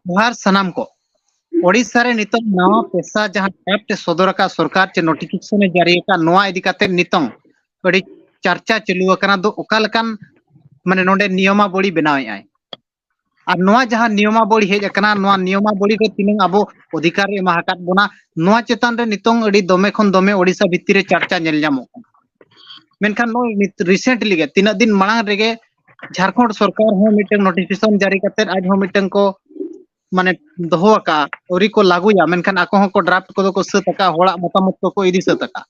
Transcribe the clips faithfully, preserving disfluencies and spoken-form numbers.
ᱡᱚᱦᱟᱨ ᱥᱟᱱᱟᱢ ᱠᱚ᱾ ᱳᱰᱤᱥᱟ ᱨᱮ ᱱᱤᱛᱚᱝ ᱱᱟᱣᱟ ᱯᱮᱥᱟ ᱡᱟᱦᱟᱸ ᱰᱨᱟᱯᱴ ᱮ ᱥᱚᱫᱚᱨ ᱟᱠᱟᱫ ᱥᱚᱨᱠᱟᱨ ᱪᱮ ᱱᱳᱴᱤᱯᱷᱤᱠᱮᱥᱚᱱ ᱮ ᱡᱟᱹᱨᱤ ᱟᱠᱟᱫ, ᱱᱚᱣᱟ ᱤᱫᱤ ᱠᱟᱛᱮ ᱱᱤᱛᱚᱝ ᱟᱹᱰᱤ ᱪᱟᱨᱪᱟ ᱪᱟᱹᱞᱩ ᱟᱠᱟᱱᱟ᱾ ᱫᱚ ᱚᱠᱟ ᱞᱮᱠᱟᱱ ᱢᱟᱱᱮ ᱱᱚᱰᱮ ᱱᱤᱭᱚᱢᱟᱵᱚᱲᱤ ᱵᱮᱱᱟᱣᱮᱫ ᱟᱭ, ᱟᱨ ᱱᱚᱣᱟ ᱡᱟᱦᱟᱸ ᱱᱤᱭᱚᱢᱟᱵᱚᱲᱤ ᱦᱮᱡ ᱟᱠᱟᱱᱟ, ᱱᱚᱣᱟ ᱱᱤᱭᱚᱢᱟᱵᱚᱲᱤ ᱨᱮ ᱛᱤᱱᱟᱹᱝ ᱟᱵᱚ ᱚᱫᱷᱤᱠᱟᱨ ᱮ ᱮᱢᱟ ᱟᱠᱟᱫ ᱵᱚᱱᱟ, ᱱᱚᱣᱟ ᱪᱮᱛᱟᱱ ᱨᱮ ᱱᱤᱛᱚᱝ ᱟᱹᱰᱤ ᱫᱚᱢᱮ ᱠᱷᱚᱱ ᱫᱚᱢᱮ ᱳᱰᱤᱥᱟ ᱵᱷᱤᱛᱤᱨ ᱨᱮ ᱪᱟᱨᱪᱟ ᱧᱮᱞ ᱧᱟᱢᱚᱜ ᱠᱟᱱᱟ᱾ ᱢᱮᱱᱠᱷᱟᱱ ᱱᱚᱜᱼᱚᱭ ᱱᱤᱛ recently ᱜᱮ, ᱛᱤᱱᱟᱹᱜ ᱫᱤᱱ ᱢᱟᱲᱟᱝ ᱨᱮᱜᱮ ᱡᱷᱟᱲᱠᱷᱚᱸᱰ ᱥᱚᱨᱠᱟᱨ ᱦᱚᱸ ᱢᱤᱫᱴᱟᱝ ᱱᱳᱴᱤᱯᱷᱤᱠᱮᱥᱚᱱ ᱡᱟᱹᱨᱤ ᱠᱟᱛᱮ ᱟᱡ ᱦᱚᱸ ᱢᱤᱫᱴᱟᱝ ᱠᱚ ᱢᱟᱱᱮ ᱫᱚᱦᱚ ᱟᱠᱟᱫᱼᱟ, ᱟᱹᱣᱨᱤ ᱠᱚ ᱞᱟᱹᱜᱩᱭᱟ, ᱢᱮᱱᱠᱷᱟᱱ ᱟᱠᱚ ᱦᱚᱸᱠᱚ ᱰᱨᱟᱯᱴ ᱠᱚᱫᱚ ᱠᱚ ᱥᱟᱹᱛ ᱟᱠᱟᱫᱼᱟ, ᱦᱚᱲᱟᱜ ᱢᱚᱛᱟᱢᱚᱛ ᱠᱚᱠᱚ ᱤᱫᱤ ᱥᱟᱹᱛ ᱟᱠᱟᱫᱼᱟ᱾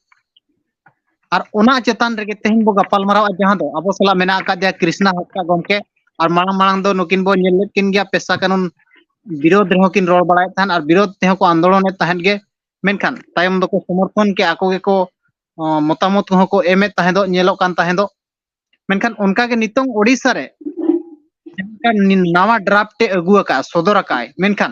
ᱟᱨ ᱚᱱᱟ ᱪᱮᱛᱟᱱ ᱨᱮᱜᱮ ᱛᱮᱦᱮᱧ ᱵᱚ ᱜᱟᱯᱟᱞ ᱢᱟᱨᱟᱣᱟ, ᱡᱟᱦᱟᱸ ᱫᱚ ᱟᱵᱚ ᱥᱟᱞᱟᱜ ᱢᱮᱱᱟᱜ ᱟᱠᱟᱫᱮᱭᱟ ᱠᱨᱤᱥᱱᱟ ᱦᱟᱸᱥᱫᱟ ᱜᱚᱢᱠᱮ, ᱟᱨ ᱢᱟᱲᱟᱝ ᱢᱟᱲᱟᱝ ᱫᱚ ᱱᱩᱠᱤᱱ ᱵᱚ ᱧᱮᱞ ᱞᱮᱫ ᱠᱤᱱ ᱜᱮᱭᱟ ᱯᱮᱥᱟ ᱠᱟᱹᱱᱩᱱ ᱵᱤᱨᱳᱫᱷ ᱨᱮᱦᱚᱸ ᱠᱤᱱ ᱨᱚᱲ ᱵᱟᱲᱟᱭᱮᱫ ᱛᱟᱦᱮᱸᱫ ᱟᱨ ᱵᱤᱨᱳᱫᱷ ᱛᱮᱦᱚᱸ ᱠᱚ ᱟᱱᱫᱳᱞᱚᱱᱮᱫ ᱛᱟᱦᱮᱸᱫ ᱜᱮ, ᱢᱮᱱᱠᱷᱟᱱ ᱛᱟᱭᱚᱢ ᱫᱚᱠᱚ ᱥᱚᱢᱚᱨᱛᱷᱚᱱ ᱠᱮᱫ, ᱟᱠᱚ ᱜᱮᱠᱚ ᱚ, ᱢᱚᱛᱟᱢᱚᱛ ᱠᱚᱦᱚᱸ ᱠᱚ ᱮᱢᱮᱫ ᱛᱟᱦᱮᱸᱫᱚᱜ, ᱧᱮᱞᱚᱜ ᱠᱟᱱ ᱛᱟᱦᱮᱸᱫᱚᱜ᱾ ᱢᱮᱱᱠᱷᱟᱱ ᱚᱱᱠᱟᱜᱮ ᱱᱤᱛᱚᱝ ᱳᱰᱤᱥᱟ ᱨᱮ ᱡᱟᱦᱟᱸ ᱱᱟᱣᱟ ᱰᱨᱟᱯᱴ ᱮ ᱟᱹᱜᱩ ᱟᱠᱟᱫᱼᱟ, ᱥᱚᱫᱚᱨ ᱟᱠᱟᱫᱼᱟᱭ, ᱢᱮᱱᱠᱷᱟᱱ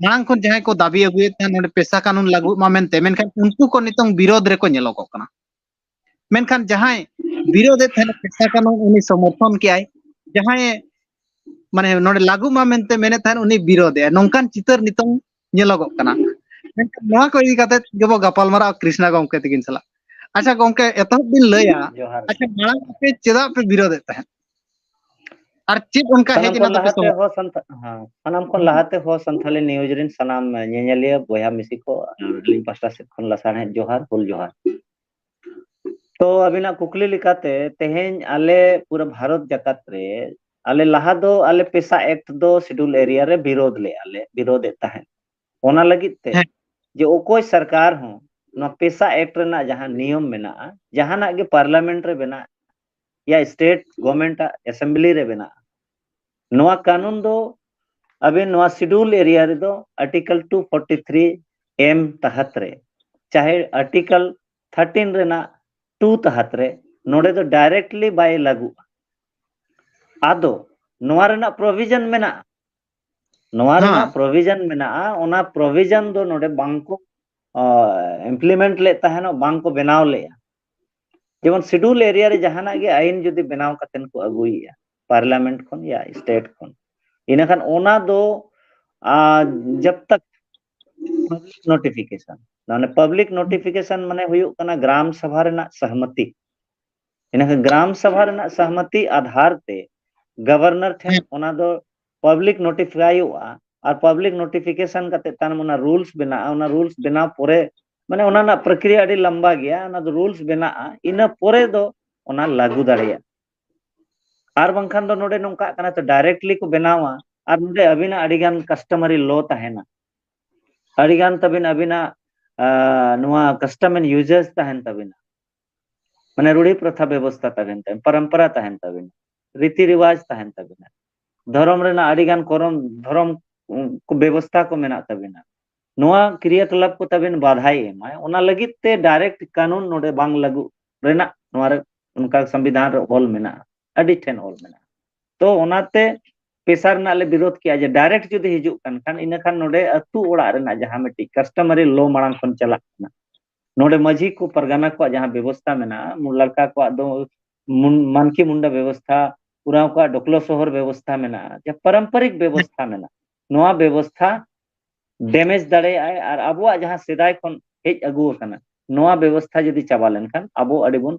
ᱢᱟᱲᱟᱝ ᱠᱷᱚᱱ ᱡᱟᱦᱟᱸᱭ ᱠᱚ ᱫᱟᱹᱵᱤ ᱟᱹᱜᱩᱭᱮᱫ ᱛᱟᱦᱮᱸᱫ ᱱᱚᱰᱮ ᱯᱮᱥᱟ ᱠᱟᱹᱱᱩᱱ ᱞᱟᱹᱜᱩᱜ ᱢᱟ ᱢᱮᱱᱛᱮ, ᱢᱮᱱᱠᱷᱟᱱ ᱩᱱᱠᱩ ᱠᱚ ᱱᱤᱛᱚᱝ ᱵᱤᱨᱳᱫᱷ ᱨᱮᱠᱚ ᱧᱮᱞᱚᱜᱚᱜ ᱠᱟᱱᱟ᱾ ᱢᱮᱱᱠᱷᱟᱱ ᱡᱟᱦᱟᱸᱭ ᱵᱤᱨᱳᱫᱷᱮᱫ ᱛᱟᱦᱮᱸᱫ ᱯᱮᱥᱟ ᱠᱟᱹᱱᱩᱱ, ᱩᱱᱤ ᱥᱚᱢᱚᱨᱛᱷᱚᱱ ᱠᱮᱜᱼᱟᱭ, ᱡᱟᱦᱟᱸᱭ ᱢᱟᱱᱮ ᱱᱚᱰᱮ ᱞᱟᱹᱜᱩᱜ ᱢᱟ ᱢᱮᱱᱛᱮ ᱢᱮᱱᱮᱫ ᱛᱟᱦᱮᱸᱫ ᱩᱱᱤ ᱵᱤᱨᱳᱫᱷᱮᱜᱼᱟ, ᱱᱚᱝᱠᱟᱱ ᱪᱤᱛᱟᱹᱨ ᱱᱤᱛᱚᱝ ᱧᱮᱞᱚᱜᱚᱜ ᱠᱟᱱᱟ᱾ ᱢᱮᱱᱠᱷᱟᱱ ᱱᱚᱣᱟ ᱠᱚ ᱤᱫᱤ ᱠᱟᱛᱮ ᱜᱮᱵᱚ ᱜᱟᱯᱟᱞ ᱢᱟᱨᱟᱣᱟ ᱠᱨᱤᱥᱱᱟ ᱜᱚᱢᱠᱮ ᱛᱟᱹᱠᱤᱱ ᱥᱟᱞᱟᱜ᱾ ᱟᱪᱪᱷᱟ ᱜᱚᱢᱠᱮ, ᱮᱛᱚᱦᱚᱵ ᱵᱤᱱ ᱞᱟᱹᱭᱟ, ᱡᱚᱦᱟᱨ᱾ ᱟᱪᱪᱷᱟ, ᱢᱟᱲᱟᱝ ᱟᱯᱮ ᱪᱮᱫᱟᱜ ᱯᱮ ᱵᱤᱨᱳᱫᱷᱮᱫ ᱛᱟᱦᱮᱸᱫ ᱟᱨ ᱪᱮᱫ ᱚᱱᱠᱟ ᱦᱮᱡ ᱥᱟᱱᱟᱢ ᱮᱱᱟ ᱠᱷᱚᱱ ᱛᱟᱯᱮ ᱞᱟᱦᱟᱛᱮ ᱥᱚᱢᱚᱥᱥᱟ? ᱦᱚᱸ ᱥᱟᱱᱛᱟ-, ᱦᱮᱸ, ᱥᱟᱱᱟᱢ ᱠᱷᱚᱱ ᱞᱟᱦᱟᱛᱮ ᱦᱚᱸ ᱥᱟᱱᱛᱷᱟᱞᱤ ᱱᱤᱭᱩᱡᱽ ᱨᱮᱱ ᱥᱟᱱᱟᱢ ᱧᱮᱧᱮᱞᱤᱭᱟᱹ ᱵᱚᱭᱦᱟ ᱢᱤᱥᱤ ᱠᱚ, ᱟᱹᱞᱤᱧ ᱯᱟᱥᱴᱟ ᱥᱮᱫ ᱠᱷᱚᱱ ᱞᱟᱥᱟᱲᱦᱮᱫ ᱡᱚᱦᱟᱨ, ᱦᱩᱞ ᱡᱚᱦᱟᱨ᱾ ᱛᱚ ᱟᱹᱵᱤᱱᱟᱜ ᱠᱩᱠᱞᱤ ᱞᱮᱠᱟᱛᱮ ᱛᱮᱦᱮᱧ ᱟᱞᱮ ᱯᱩᱨᱟᱹ ᱵᱷᱟᱨᱚᱛ ᱡᱟᱠᱟᱛ ᱨᱮ ᱟᱞᱮ ᱞᱟᱦᱟ ᱫᱚ ᱟᱞᱮ ᱯᱮᱥᱟ ᱮᱠᱴ ᱫᱚ ᱥᱤᱰᱩᱞ ᱮᱨᱤᱭᱟ ᱨᱮ ᱵᱤᱨᱳᱫᱷ ᱞᱮᱜᱼᱟ ᱞᱮ, ᱵᱤᱨᱳᱫᱷ ᱮᱫ ᱛᱟᱦᱮᱸᱫ᱾ ᱚᱱᱟ ᱞᱟᱹᱜᱤᱫ ᱛᱮ ᱦᱮᱸ᱾ ᱡᱮ ᱚᱠᱚᱭ ᱥᱚᱨᱠᱟᱨ ᱦᱚᱸ ᱱᱚᱣᱟ ᱯᱮᱥᱟ ᱮᱠᱴ ᱨᱮᱱᱟᱜ ᱡᱟᱦᱟᱸ ᱱᱤᱭᱚᱢ ᱢᱮᱱᱟᱜᱼᱟ, ᱡᱟᱦᱟᱱᱟᱜ ᱜᱮ ᱯᱟᱨᱞᱟᱢᱮᱱᱴ ᱨᱮ ᱵᱮᱱᱟᱜ ᱭᱟ ᱥᱴᱮᱴ ᱜᱚᱵᱷᱢᱮᱱᱴ ᱟᱜ ᱮᱥᱮᱢᱵᱞᱤ ᱨᱮ ᱵᱮᱱᱟᱜ, ᱱᱚᱣᱟ ᱠᱟᱹᱱᱩᱱ ᱫᱚ ᱟᱵᱮᱱ ᱱᱚᱣᱟ ᱥᱤᱰᱩᱞ ᱮᱨᱤᱭᱟ ᱨᱮᱫᱚ ᱟᱨᱴᱤᱠᱟᱞ ᱴᱩ ᱯᱷᱳᱨᱴᱤ ᱛᱷᱨᱤ ᱮᱢ ᱛᱟᱦᱟᱛ ᱨᱮ, ᱪᱟᱦᱮ ᱟᱨᱴᱤᱠᱟᱞ ᱛᱷᱟᱨᱴᱤᱱ ᱨᱮᱱᱟᱜ ᱴᱩ ᱛᱟᱦᱟᱛ ᱨᱮ, ᱱᱚᱰᱮ ᱫᱚ ᱰᱟᱭᱨᱮᱠᱴᱞᱤ ᱵᱟᱭ ᱞᱟᱹᱜᱩᱜᱼᱟ᱾ ᱟᱫᱚ ᱱᱚᱣᱟ ᱨᱮᱱᱟᱜ ᱯᱨᱚᱵᱷᱤᱡᱚᱱ ᱢᱮᱱᱟᱜᱼᱟ, ᱱᱚᱣᱟ ᱨᱮᱱᱟᱜ ᱦᱮᱸ᱾ ᱯᱨᱚᱵᱷᱤᱡᱚᱱ ᱢᱮᱱᱟᱜᱼᱟ, ᱚᱱᱟ ᱯᱨᱚᱵᱷᱤᱡᱚᱱ ᱫᱚ ᱱᱚᱰᱮ ᱵᱟᱝ ᱠᱚ ᱤᱢᱯᱞᱤᱢᱮᱱᱴ ᱞᱮᱫ ᱛᱟᱦᱮᱱᱚᱜ, ᱵᱟᱝ ᱠᱚ ᱵᱮᱱᱟᱣ ᱞᱮᱫᱼᱟ᱾ ᱡᱮᱢᱚᱱ ᱥᱤᱰᱩᱞ ᱮᱨᱤᱭᱟ ᱨᱮ ᱡᱟᱦᱟᱱᱟᱜ ᱜᱮ ᱟᱭᱤᱱ ᱡᱩᱫᱤ ᱵᱮᱱᱟᱣ ᱠᱟᱛᱮᱱ ᱠᱚ ᱟᱹᱜᱩᱭᱮᱫᱼᱟ ᱯᱟᱨᱞᱟᱢᱮᱱᱴ ᱠᱷᱚᱱ ᱭᱟ ᱥᱴᱮᱴ ᱠᱷᱚᱱ, ᱤᱱᱟᱹᱠᱷᱟᱱ ᱚᱱᱟ ᱫᱚ ᱟᱨ ᱡᱟᱵ ᱛᱟᱠ ᱯᱟᱵᱽᱞᱤᱠ ᱱᱳᱴᱤᱯᱷᱤᱠᱮᱥᱚᱱ, ᱢᱟᱱᱮ ᱯᱟᱵᱽᱞᱤᱠ ᱱᱳᱴᱤᱯᱷᱤᱠᱮᱥᱚᱱ ᱢᱟᱱᱮ ᱦᱩᱭᱩᱜ ᱠᱟᱱᱟ ᱜᱨᱟᱢ ᱥᱟᱵᱷᱟ ᱨᱮᱱᱟᱜ ᱥᱚᱦᱢᱚᱛᱤ᱾ ᱤᱱᱟᱹᱠᱷᱟᱱ ᱜᱨᱟᱢ ᱥᱟᱵᱷᱟ ᱨᱮᱱᱟᱜ ᱥᱚᱦᱢᱚᱛᱤ ᱟᱫᱷᱟᱨ ᱛᱮ ᱜᱚᱵᱷᱚᱨᱱᱚᱨ ᱴᱷᱮᱱ ᱚᱱᱟ ᱫᱚ ᱯᱟᱵᱽᱞᱤᱠ ᱱᱳᱴᱤᱯᱷᱟᱭᱚᱜᱼᱟ᱾ ᱟᱨ ᱯᱟᱵᱽᱞᱤᱠ ᱱᱳᱴᱤᱯᱷᱤᱠᱮᱥᱚᱱ ᱠᱟᱛᱮ ᱛᱟᱭᱱᱚᱢ ᱚᱱᱟ ᱨᱩᱞᱥ ᱵᱮᱱᱟᱜᱼᱟ᱾ ᱚᱱᱟ ᱨᱩᱞᱥ ᱵᱮᱱᱟᱣ ᱯᱚᱨᱮ, ᱢᱟᱱᱮ ᱚᱱᱟ ᱨᱮᱱᱟᱜ ᱯᱨᱚᱠᱨᱤᱭᱟ ᱟᱹᱰᱤ ᱞᱟᱢᱵᱟ ᱜᱮᱭᱟ᱾ ᱚᱱᱟ ᱫᱚ ᱨᱩᱞᱥ ᱵᱮᱱᱟᱜᱼᱟ, ᱤᱱᱟᱹ ᱯᱚᱨᱮ ᱫᱚ ᱚᱱᱟ ᱞᱟᱹᱜᱩ ᱫᱟᱲᱮᱭᱟᱜᱼᱟ᱾ ᱟᱨ ᱵᱟᱝᱠᱷᱟᱱ ᱫᱚ ᱱᱚᱰᱮ ᱱᱚᱝᱠᱟᱜ ᱠᱟᱱᱟ, ᱛᱚ ᱰᱟᱭᱨᱮᱠᱴᱞᱤ ᱠᱚ ᱵᱮᱱᱟᱣᱟ ᱟᱨ ᱱᱚᱰᱮ ᱟᱹᱵᱤᱱᱟᱜ ᱟᱹᱰᱤᱜᱟᱱ ᱠᱟᱥᱴᱚᱢᱟᱨᱤ ᱞᱚ ᱛᱟᱦᱮᱱᱟ, ᱟᱹᱰᱤᱜᱟᱱ ᱛᱟᱵᱤᱱ ᱟᱹᱵᱤᱱᱟᱜ ᱟᱸ, ᱱᱚᱣᱟ ᱠᱟᱥᱴᱚᱢ ᱮᱱᱰ ᱭᱩᱡᱮᱥ ᱛᱟᱦᱮᱱ ᱛᱟᱵᱤᱱᱟ, ᱢᱟᱱᱮ ᱨᱩᱲᱤ ᱯᱨᱚᱛᱷᱟ ᱵᱮᱵᱚᱥᱛᱷᱟ ᱛᱟᱦᱮᱱ ᱛᱟᱵᱤᱱᱟ, ᱯᱚᱨᱚᱢᱯᱚᱨᱟ ᱛᱟᱦᱮᱱ ᱛᱟᱵᱤᱱᱟ, ᱨᱤᱛᱤ ᱨᱮᱣᱟᱡᱽ ᱛᱟᱦᱮᱱ ᱛᱟᱵᱤᱱᱟ, ᱫᱷᱚᱨᱚᱢ ᱨᱮᱱᱟᱜ ᱟᱹᱰᱤᱜᱟᱱ ᱠᱚᱨᱚᱢ, ᱫᱷᱚᱨᱚᱢ ᱠᱚ ᱵᱮᱵᱚᱥᱛᱷᱟ ᱠᱚ ᱢᱮᱱᱟᱜ ᱛᱟᱵᱤᱱᱟ᱾ ᱱᱚᱣᱟ ᱠᱨᱤᱭᱟᱠᱞᱟᱯ ᱠᱚ ᱛᱟᱵᱤᱱ ᱵᱟᱫᱷᱟᱭ ᱮᱢᱟ, ᱚᱱᱟ ᱞᱟᱹᱜᱤᱫ ᱛᱮ ᱰᱟᱭᱨᱮᱠᱴ ᱠᱟᱹᱱᱩᱱ ᱱᱚᱰᱮ ᱵᱟᱝ ᱞᱟᱹᱜᱩ ᱨᱮᱱᱟᱜ ᱱᱚᱣᱟ ᱨᱮ ᱚᱱᱠᱟ ᱥᱚᱝᱵᱤᱫᱷᱟᱱ ᱨᱮ ᱚᱞ ᱢᱮᱱᱟᱜᱼᱟ, ᱟᱹᱰᱤ ᱴᱷᱮᱱ ᱚᱞ ᱢᱮᱱᱟᱜᱼᱟ᱾ ᱛᱚ ᱚᱱᱟᱛᱮ ᱯᱮᱥᱟ ᱨᱮᱱᱟᱜ ᱞᱮ ᱵᱤᱨᱳᱫᱷ ᱠᱮᱜᱼᱟ ᱡᱮ ᱰᱟᱭᱨᱮᱠᱴ ᱡᱩᱫᱤ ᱦᱤᱡᱩᱜ ᱠᱟᱱ ᱠᱷᱟᱱ, ᱤᱱᱟᱹᱠᱷᱟᱱ ᱱᱚᱰᱮ ᱟᱹᱛᱩ ᱚᱲᱟᱜ ᱨᱮᱱᱟᱜ ᱡᱟᱦᱟᱸ ᱢᱤᱫᱴᱤᱡ ᱠᱟᱥᱴᱚᱢᱟᱨᱤ ᱞᱚ ᱢᱟᱲᱟᱝ ᱠᱷᱚᱱ ᱪᱟᱞᱟᱜ ᱠᱟᱱᱟ, ᱱᱚᱰᱮ ᱢᱟᱹᱡᱷᱤ ᱠᱚ ᱯᱟᱨᱜᱟᱱᱟ ᱠᱚᱣᱟᱜ ᱡᱟᱦᱟᱸ ᱵᱮᱵᱚᱥᱛᱷᱟ ᱢᱮᱱᱟᱜᱼᱟ, ᱢᱩ-, ᱞᱟᱲᱠᱟ ᱠᱚᱣᱟᱜ ᱫᱚ ᱢᱩᱱ-, ᱢᱟᱱᱠᱤ ᱢᱩᱱᱰᱟ ᱵᱮᱵᱚᱥᱛᱷᱟ, ᱩᱨᱟᱣ ᱠᱚᱣᱟᱜ ᱰᱚᱠᱞᱚ ᱥᱚᱦᱚᱨ ᱵᱮᱵᱚᱥᱛᱷᱟ ᱢᱮᱱᱟᱜᱼᱟ, ᱡᱟᱦᱟᱸ ᱯᱟᱨᱚᱢᱯᱚᱨᱤᱠ ᱵᱮᱵᱚᱥᱛᱷᱟ ᱢᱮᱱᱟᱜᱼᱟ, ᱱᱚᱣᱟ ᱵᱮᱵᱚᱥᱛᱷᱟ ᱰᱮᱢᱮᱡᱽ ᱫᱟᱲᱮᱭᱟᱜᱼᱟᱭ ᱟᱨ ᱟᱵᱚᱣᱟᱜ ᱡᱟᱦᱟᱸ ᱥᱮᱫᱟᱭ ᱠᱷᱚᱱ ᱦᱮᱡ ᱟᱹᱜᱩ ᱟᱠᱟᱱᱟ, ᱱᱚᱣᱟ ᱵᱮᱵᱚᱥᱛᱷᱟ ᱡᱩᱫᱤ ᱪᱟᱵᱟ ᱞᱮᱱᱠᱷᱟᱱ ᱟᱵᱚ ᱟᱹᱰᱤ ᱵᱚᱱ,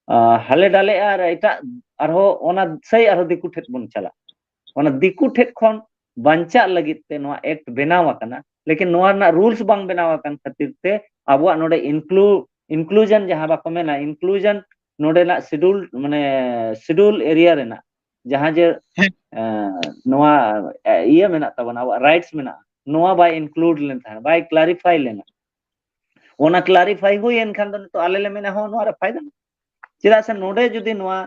ᱟᱸ, ᱦᱟᱞᱮ ᱰᱟᱞᱮᱜᱼᱟ ᱟᱨ ᱮᱴᱟᱜ ᱟᱨᱦᱚᱸ ᱚᱱᱟ ᱥᱟᱹᱭ ᱟᱨᱦᱚᱸ ᱫᱤᱠᱩ ᱴᱷᱮᱱ ᱵᱚᱱ ᱪᱟᱞᱟᱜᱼᱟ᱾ ᱚᱱᱟ ᱫᱤᱠᱩ ᱴᱷᱮᱱ ᱠᱷᱚᱱ ᱵᱟᱧᱪᱟᱜ ᱞᱟᱹᱜᱤᱫ ᱛᱮ ᱱᱚᱣᱟ ᱮᱠᱴ ᱵᱮᱱᱟᱣ ᱟᱠᱟᱱᱟ, ᱞᱮᱠᱤᱱ ᱱᱚᱣᱟ ᱨᱮᱱᱟᱜ ᱨᱩᱞᱥ ᱵᱟᱝ ᱵᱮᱱᱟᱣ ᱟᱠᱟᱱ ᱠᱷᱟᱹᱛᱤᱨ ᱛᱮ ᱟᱵᱚᱣᱟᱜ ᱱᱚᱰᱮ ᱤᱱᱠᱞᱩ-, ᱤᱱᱠᱞᱩᱡᱚᱱ ᱡᱟᱦᱟᱸ ᱵᱟᱠᱚ ᱢᱮᱱᱟ, ᱤᱱᱠᱞᱩᱡᱚᱱ ᱱᱚᱰᱮᱱᱟᱜ ᱥᱤᱰᱩᱞ, ᱢᱟᱱᱮ ᱥᱤᱰᱩᱞ ᱮᱨᱤᱭᱟ ᱨᱮᱱᱟᱜ ᱡᱟᱦᱟᱸ ᱡᱮ, ᱦᱮᱸ᱾ ᱮᱸ, ᱱᱚᱣᱟ, ᱮ, ᱤᱭᱟᱹ ᱢᱮᱱᱟᱜ ᱛᱟᱵᱚᱱᱟ, ᱟᱵᱚᱣᱟᱜ ᱨᱟᱭᱤᱴᱥ ᱢᱮᱱᱟᱜᱼᱟ, ᱱᱚᱣᱟ ᱵᱟᱭ ᱤᱱᱠᱞᱩᱰ ᱞᱮᱱ ᱛᱟᱦᱮᱸᱫ, ᱵᱟᱭ ᱠᱞᱟᱨᱤᱯᱷᱟᱭ ᱞᱮᱱᱟ᱾ ᱚᱱᱟ ᱠᱞᱟᱨᱤᱯᱷᱟᱭ ᱦᱩᱭᱮᱱ ᱠᱷᱟᱱ ᱫᱚ ᱱᱤᱛᱚᱜ ᱟᱞᱮ ᱞᱮ ᱢᱮᱱᱟ, ᱦᱚᱸ, ᱱᱚᱣᱟ ᱨᱮ ᱯᱷᱟᱭᱫᱟ ᱢᱮᱱᱟᱜᱼᱟ᱾ ᱪᱮᱫᱟᱜ ᱥᱮ ᱱᱚᱰᱮ ᱡᱩᱫᱤ ᱱᱚᱣᱟ,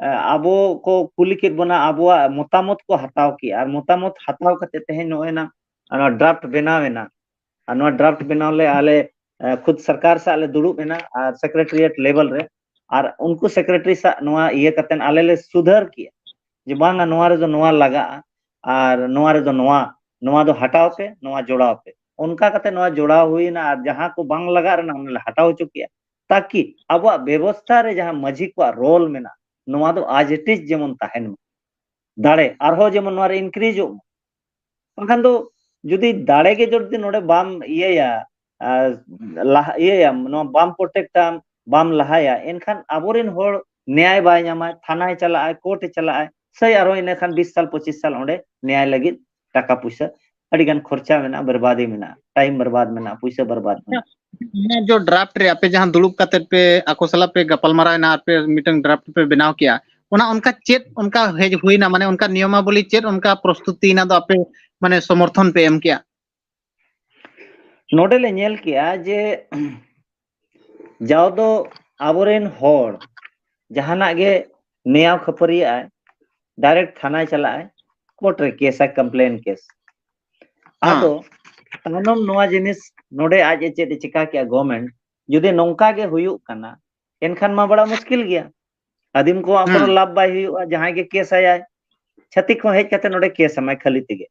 ᱮ, ᱟᱵᱚ ᱠᱚ ᱠᱩᱞᱤ ᱠᱮᱫ ᱵᱚᱱᱟ, ᱟᱵᱚᱣᱟᱜ ᱢᱚᱛᱟᱢᱚᱛ ᱠᱚ ᱦᱟᱛᱟᱣ ᱠᱮᱜᱼᱟ, ᱟᱨ ᱢᱚᱛᱟᱢᱚᱛ ᱦᱟᱛᱟᱣ ᱠᱟᱛᱮ ᱛᱮᱦᱮᱧ ᱱᱚᱜᱼᱚᱭ ᱱᱟ, ᱱᱚᱣᱟ ᱰᱨᱟᱯᱴ ᱵᱮᱱᱟᱣ ᱮᱱᱟ, ᱟᱨ ᱱᱚᱣᱟ ᱰᱨᱟᱯᱴ ᱵᱮᱱᱟᱣ ᱞᱮ ᱟᱞᱮ, ᱮ, ᱠᱷᱩᱫ ᱥᱚᱨᱠᱟᱨ ᱥᱟᱶ ᱞᱮ ᱫᱩᱲᱩᱵ ᱮᱱᱟ ᱟᱨ ᱥᱮᱠᱨᱮᱴᱟᱨᱤᱭᱮᱴ ᱞᱮᱵᱮᱞ ᱨᱮ, ᱟᱨ ᱩᱱᱠᱩ ᱥᱮᱠᱨᱮᱴᱟᱨᱤ ᱥᱟᱶ ᱱᱚᱣᱟ ᱤᱭᱟᱹ ᱠᱟᱛᱮ ᱟᱞᱮ ᱞᱮ ᱥᱩᱫᱷᱟᱹᱨ ᱠᱮᱜᱼᱟ ᱡᱮ ᱵᱟᱝᱟ, ᱱᱚᱣᱟ ᱨᱮᱫᱚ ᱱᱚᱣᱟ ᱞᱟᱜᱟᱜᱼᱟ ᱟᱨ ᱱᱚᱣᱟ ᱨᱮᱫᱚ ᱱᱚᱣᱟ, ᱱᱚᱣᱟ ᱫᱚ ᱦᱟᱴᱟᱣ ᱯᱮ, ᱱᱚᱣᱟ ᱡᱚᱲᱟᱣ ᱯᱮ᱾ ᱚᱱᱠᱟ ᱠᱟᱛᱮ ᱱᱚᱣᱟ ᱡᱚᱲᱟᱣ ᱦᱩᱭᱱᱟ ᱟᱨ ᱡᱟᱦᱟᱸ ᱠᱚ ᱵᱟᱝ ᱞᱟᱜᱟᱜ ᱨᱮᱱᱟᱜ ᱚᱱᱟ ᱞᱮ ᱦᱟᱴᱟᱣ ᱦᱚᱪᱚ ᱠᱮᱜᱼᱟ, ᱛᱟᱠᱤ ᱟᱵᱚᱣᱟᱜ ᱵᱮᱵᱚᱥᱛᱷᱟ ᱨᱮ ᱡᱟᱦᱟᱸ ᱢᱟᱹᱡᱷᱤ ᱠᱚᱣᱟᱜ ᱨᱳᱞ ᱢᱮᱱᱟᱜᱼᱟ, ᱱᱚᱣᱟ ᱫᱚ as it is ᱡᱮᱢᱚᱱ ᱛᱟᱦᱮᱱ ᱢᱟ, ᱫᱟᱲᱮ ᱟᱨᱦᱚᱸ ᱡᱮᱢᱚᱱ ᱱᱚᱣᱟ ᱨᱮ ᱤᱱᱠᱨᱤᱡᱚᱜ ᱢᱟ᱾ ᱵᱟᱝᱠᱷᱟᱱ ᱫᱚ ᱡᱩᱫᱤ ᱫᱟᱲᱮ ᱜᱮ ᱡᱩᱫᱤ ᱱᱚᱰᱮ ᱵᱟᱢ ᱤᱭᱟᱹᱭᱟ, ᱟᱨ ᱞᱟᱦᱟ ᱤᱭᱟᱹᱭᱟᱢ, ᱱᱚᱣᱟ ᱵᱟᱢ ᱯᱨᱚᱴᱮᱠᱴᱟᱢ, ᱵᱟᱢ ᱞᱟᱦᱟᱭᱟ, ᱮᱱᱠᱷᱟᱱ ᱟᱵᱚᱨᱮᱱ ᱦᱚᱲ ᱱᱮᱭᱟᱭ ᱵᱟᱭ ᱧᱟᱢᱟ, ᱛᱷᱟᱱᱟᱭ ᱪᱟᱞᱟᱜᱼᱟᱭ, ᱠᱳᱨᱴ ᱮ ᱪᱟᱞᱟᱜᱼᱟᱭ, ᱥᱮᱭ ᱟᱨᱦᱚᱸ ᱤᱱᱟᱹ ᱠᱷᱟᱱ ᱵᱤᱥ ᱥᱟᱞ ᱯᱚᱸᱪᱤᱥ ᱥᱟᱞ ᱚᱸᱰᱮ ᱱᱮᱭᱟᱭ ᱞᱟᱹᱜᱤᱫ ᱴᱟᱠᱟ ᱯᱚᱭᱥᱟ ᱟᱹᱰᱤ ᱜᱟᱱ ᱠᱷᱚᱨᱪᱟ ᱢᱮᱱᱟᱜᱼᱟ, ᱵᱮᱨᱵᱟᱫᱤ ᱢᱮᱱᱟᱜᱼᱟ, ᱴᱟᱭᱤᱢ ᱵᱮᱨᱵᱟᱫ ᱢᱮᱱᱟᱜᱼᱟ, ᱯᱚᱭᱥᱟ ᱵᱮᱨᱵᱟᱫ ᱢᱮᱱᱟᱜᱼᱟ᱾ ᱚᱱᱟ ᱡᱚ ᱰᱨᱟᱯᱴ ᱨᱮ ᱟᱯᱮ ᱡᱟᱦᱟᱸ ᱫᱩᱲᱩᱵ ᱠᱟᱛᱮ ᱯᱮ ᱟᱠᱚ ᱥᱟᱞᱟᱜ ᱯᱮ ᱜᱟᱯᱟᱞᱢᱟᱨᱟᱣ ᱮᱱᱟ ᱟᱨ ᱯᱮ ᱢᱤᱫᱴᱟᱝ ᱰᱨᱟᱯᱴ ᱯᱮ ᱵᱮᱱᱟᱣ ᱠᱮᱜᱼᱟ, ᱚᱱᱟ ᱚᱱᱠᱟ ᱪᱮᱫ ᱚᱱᱠᱟ ᱦᱮᱡ ᱦᱩᱭᱱᱟ, ᱢᱟᱱᱮ ᱚᱱᱠᱟ ᱱᱤᱭᱚᱢᱟᱵᱚᱞᱤ ᱪᱮᱫ ᱚᱱᱠᱟ ᱯᱨᱚᱥᱛᱩᱛᱤ ᱮᱱᱟ ᱫᱚ ᱟᱯᱮ ᱢᱟᱱᱮ ᱥᱚᱢᱚᱨᱛᱷᱚᱱ ᱯᱮ ᱮᱢ ᱠᱮᱜᱼᱟ? ᱱᱚᱰᱮ ᱞᱮ ᱧᱮᱞ ᱠᱮᱜᱼᱟ ᱡᱮ ᱡᱟᱣ ᱫᱚ ᱟᱵᱚᱨᱮᱱ ᱦᱚᱲ ᱡᱟᱦᱟᱱᱟᱜ ᱜᱮ ᱱᱮᱭᱟᱣ ᱠᱷᱟᱹᱯᱟᱹᱨᱤᱭᱟᱜᱼᱟᱭ, ᱰᱟᱭᱨᱮᱠᱴ ᱛᱷᱟᱱᱟᱭ ᱪᱟᱞᱟᱜᱼᱟᱭ, ᱠᱳᱨᱴ ᱨᱮ ᱠᱮᱥᱟᱭ, ᱠᱚᱢᱯᱞᱮᱱ ᱠᱮᱥ᱾ ᱟᱫᱚ ᱛᱟᱭᱱᱚᱢ ᱱᱚᱣᱟ ᱡᱤᱱᱤᱥ ᱱᱚᱰᱮ ᱟᱡ ᱮ ᱪᱮᱫ ᱮ ᱪᱤᱠᱟ ᱠᱮᱜᱼᱟ ᱜᱚᱵᱷᱢᱮᱱᱴ, ᱡᱩᱫᱤ ᱱᱚᱝᱠᱟ ᱜᱮ ᱦᱩᱭᱩᱜ ᱠᱟᱱᱟ ᱮᱱᱠᱷᱟᱱ ᱢᱟ ᱵᱟᱲᱟ ᱢᱩᱥᱠᱤᱞ ᱜᱮᱭᱟ᱾ ᱟᱹᱫᱤᱢ ᱠᱚᱣᱟᱜ ᱠᱳᱱᱳ ᱞᱟᱵᱷ ᱵᱟᱭ ᱦᱩᱭᱩᱜᱼᱟ, ᱡᱟᱦᱟᱸᱭ ᱜᱮ ᱠᱮᱥ ᱟᱭᱟᱭ, ᱪᱷᱟᱹᱛᱤᱠ ᱦᱚᱸ ᱦᱮᱡ ᱠᱟᱛᱮ ᱱᱚᱰᱮ ᱠᱮᱥ ᱟᱢᱟᱭ ᱠᱷᱟᱹᱞᱤ ᱛᱮᱜᱮ᱾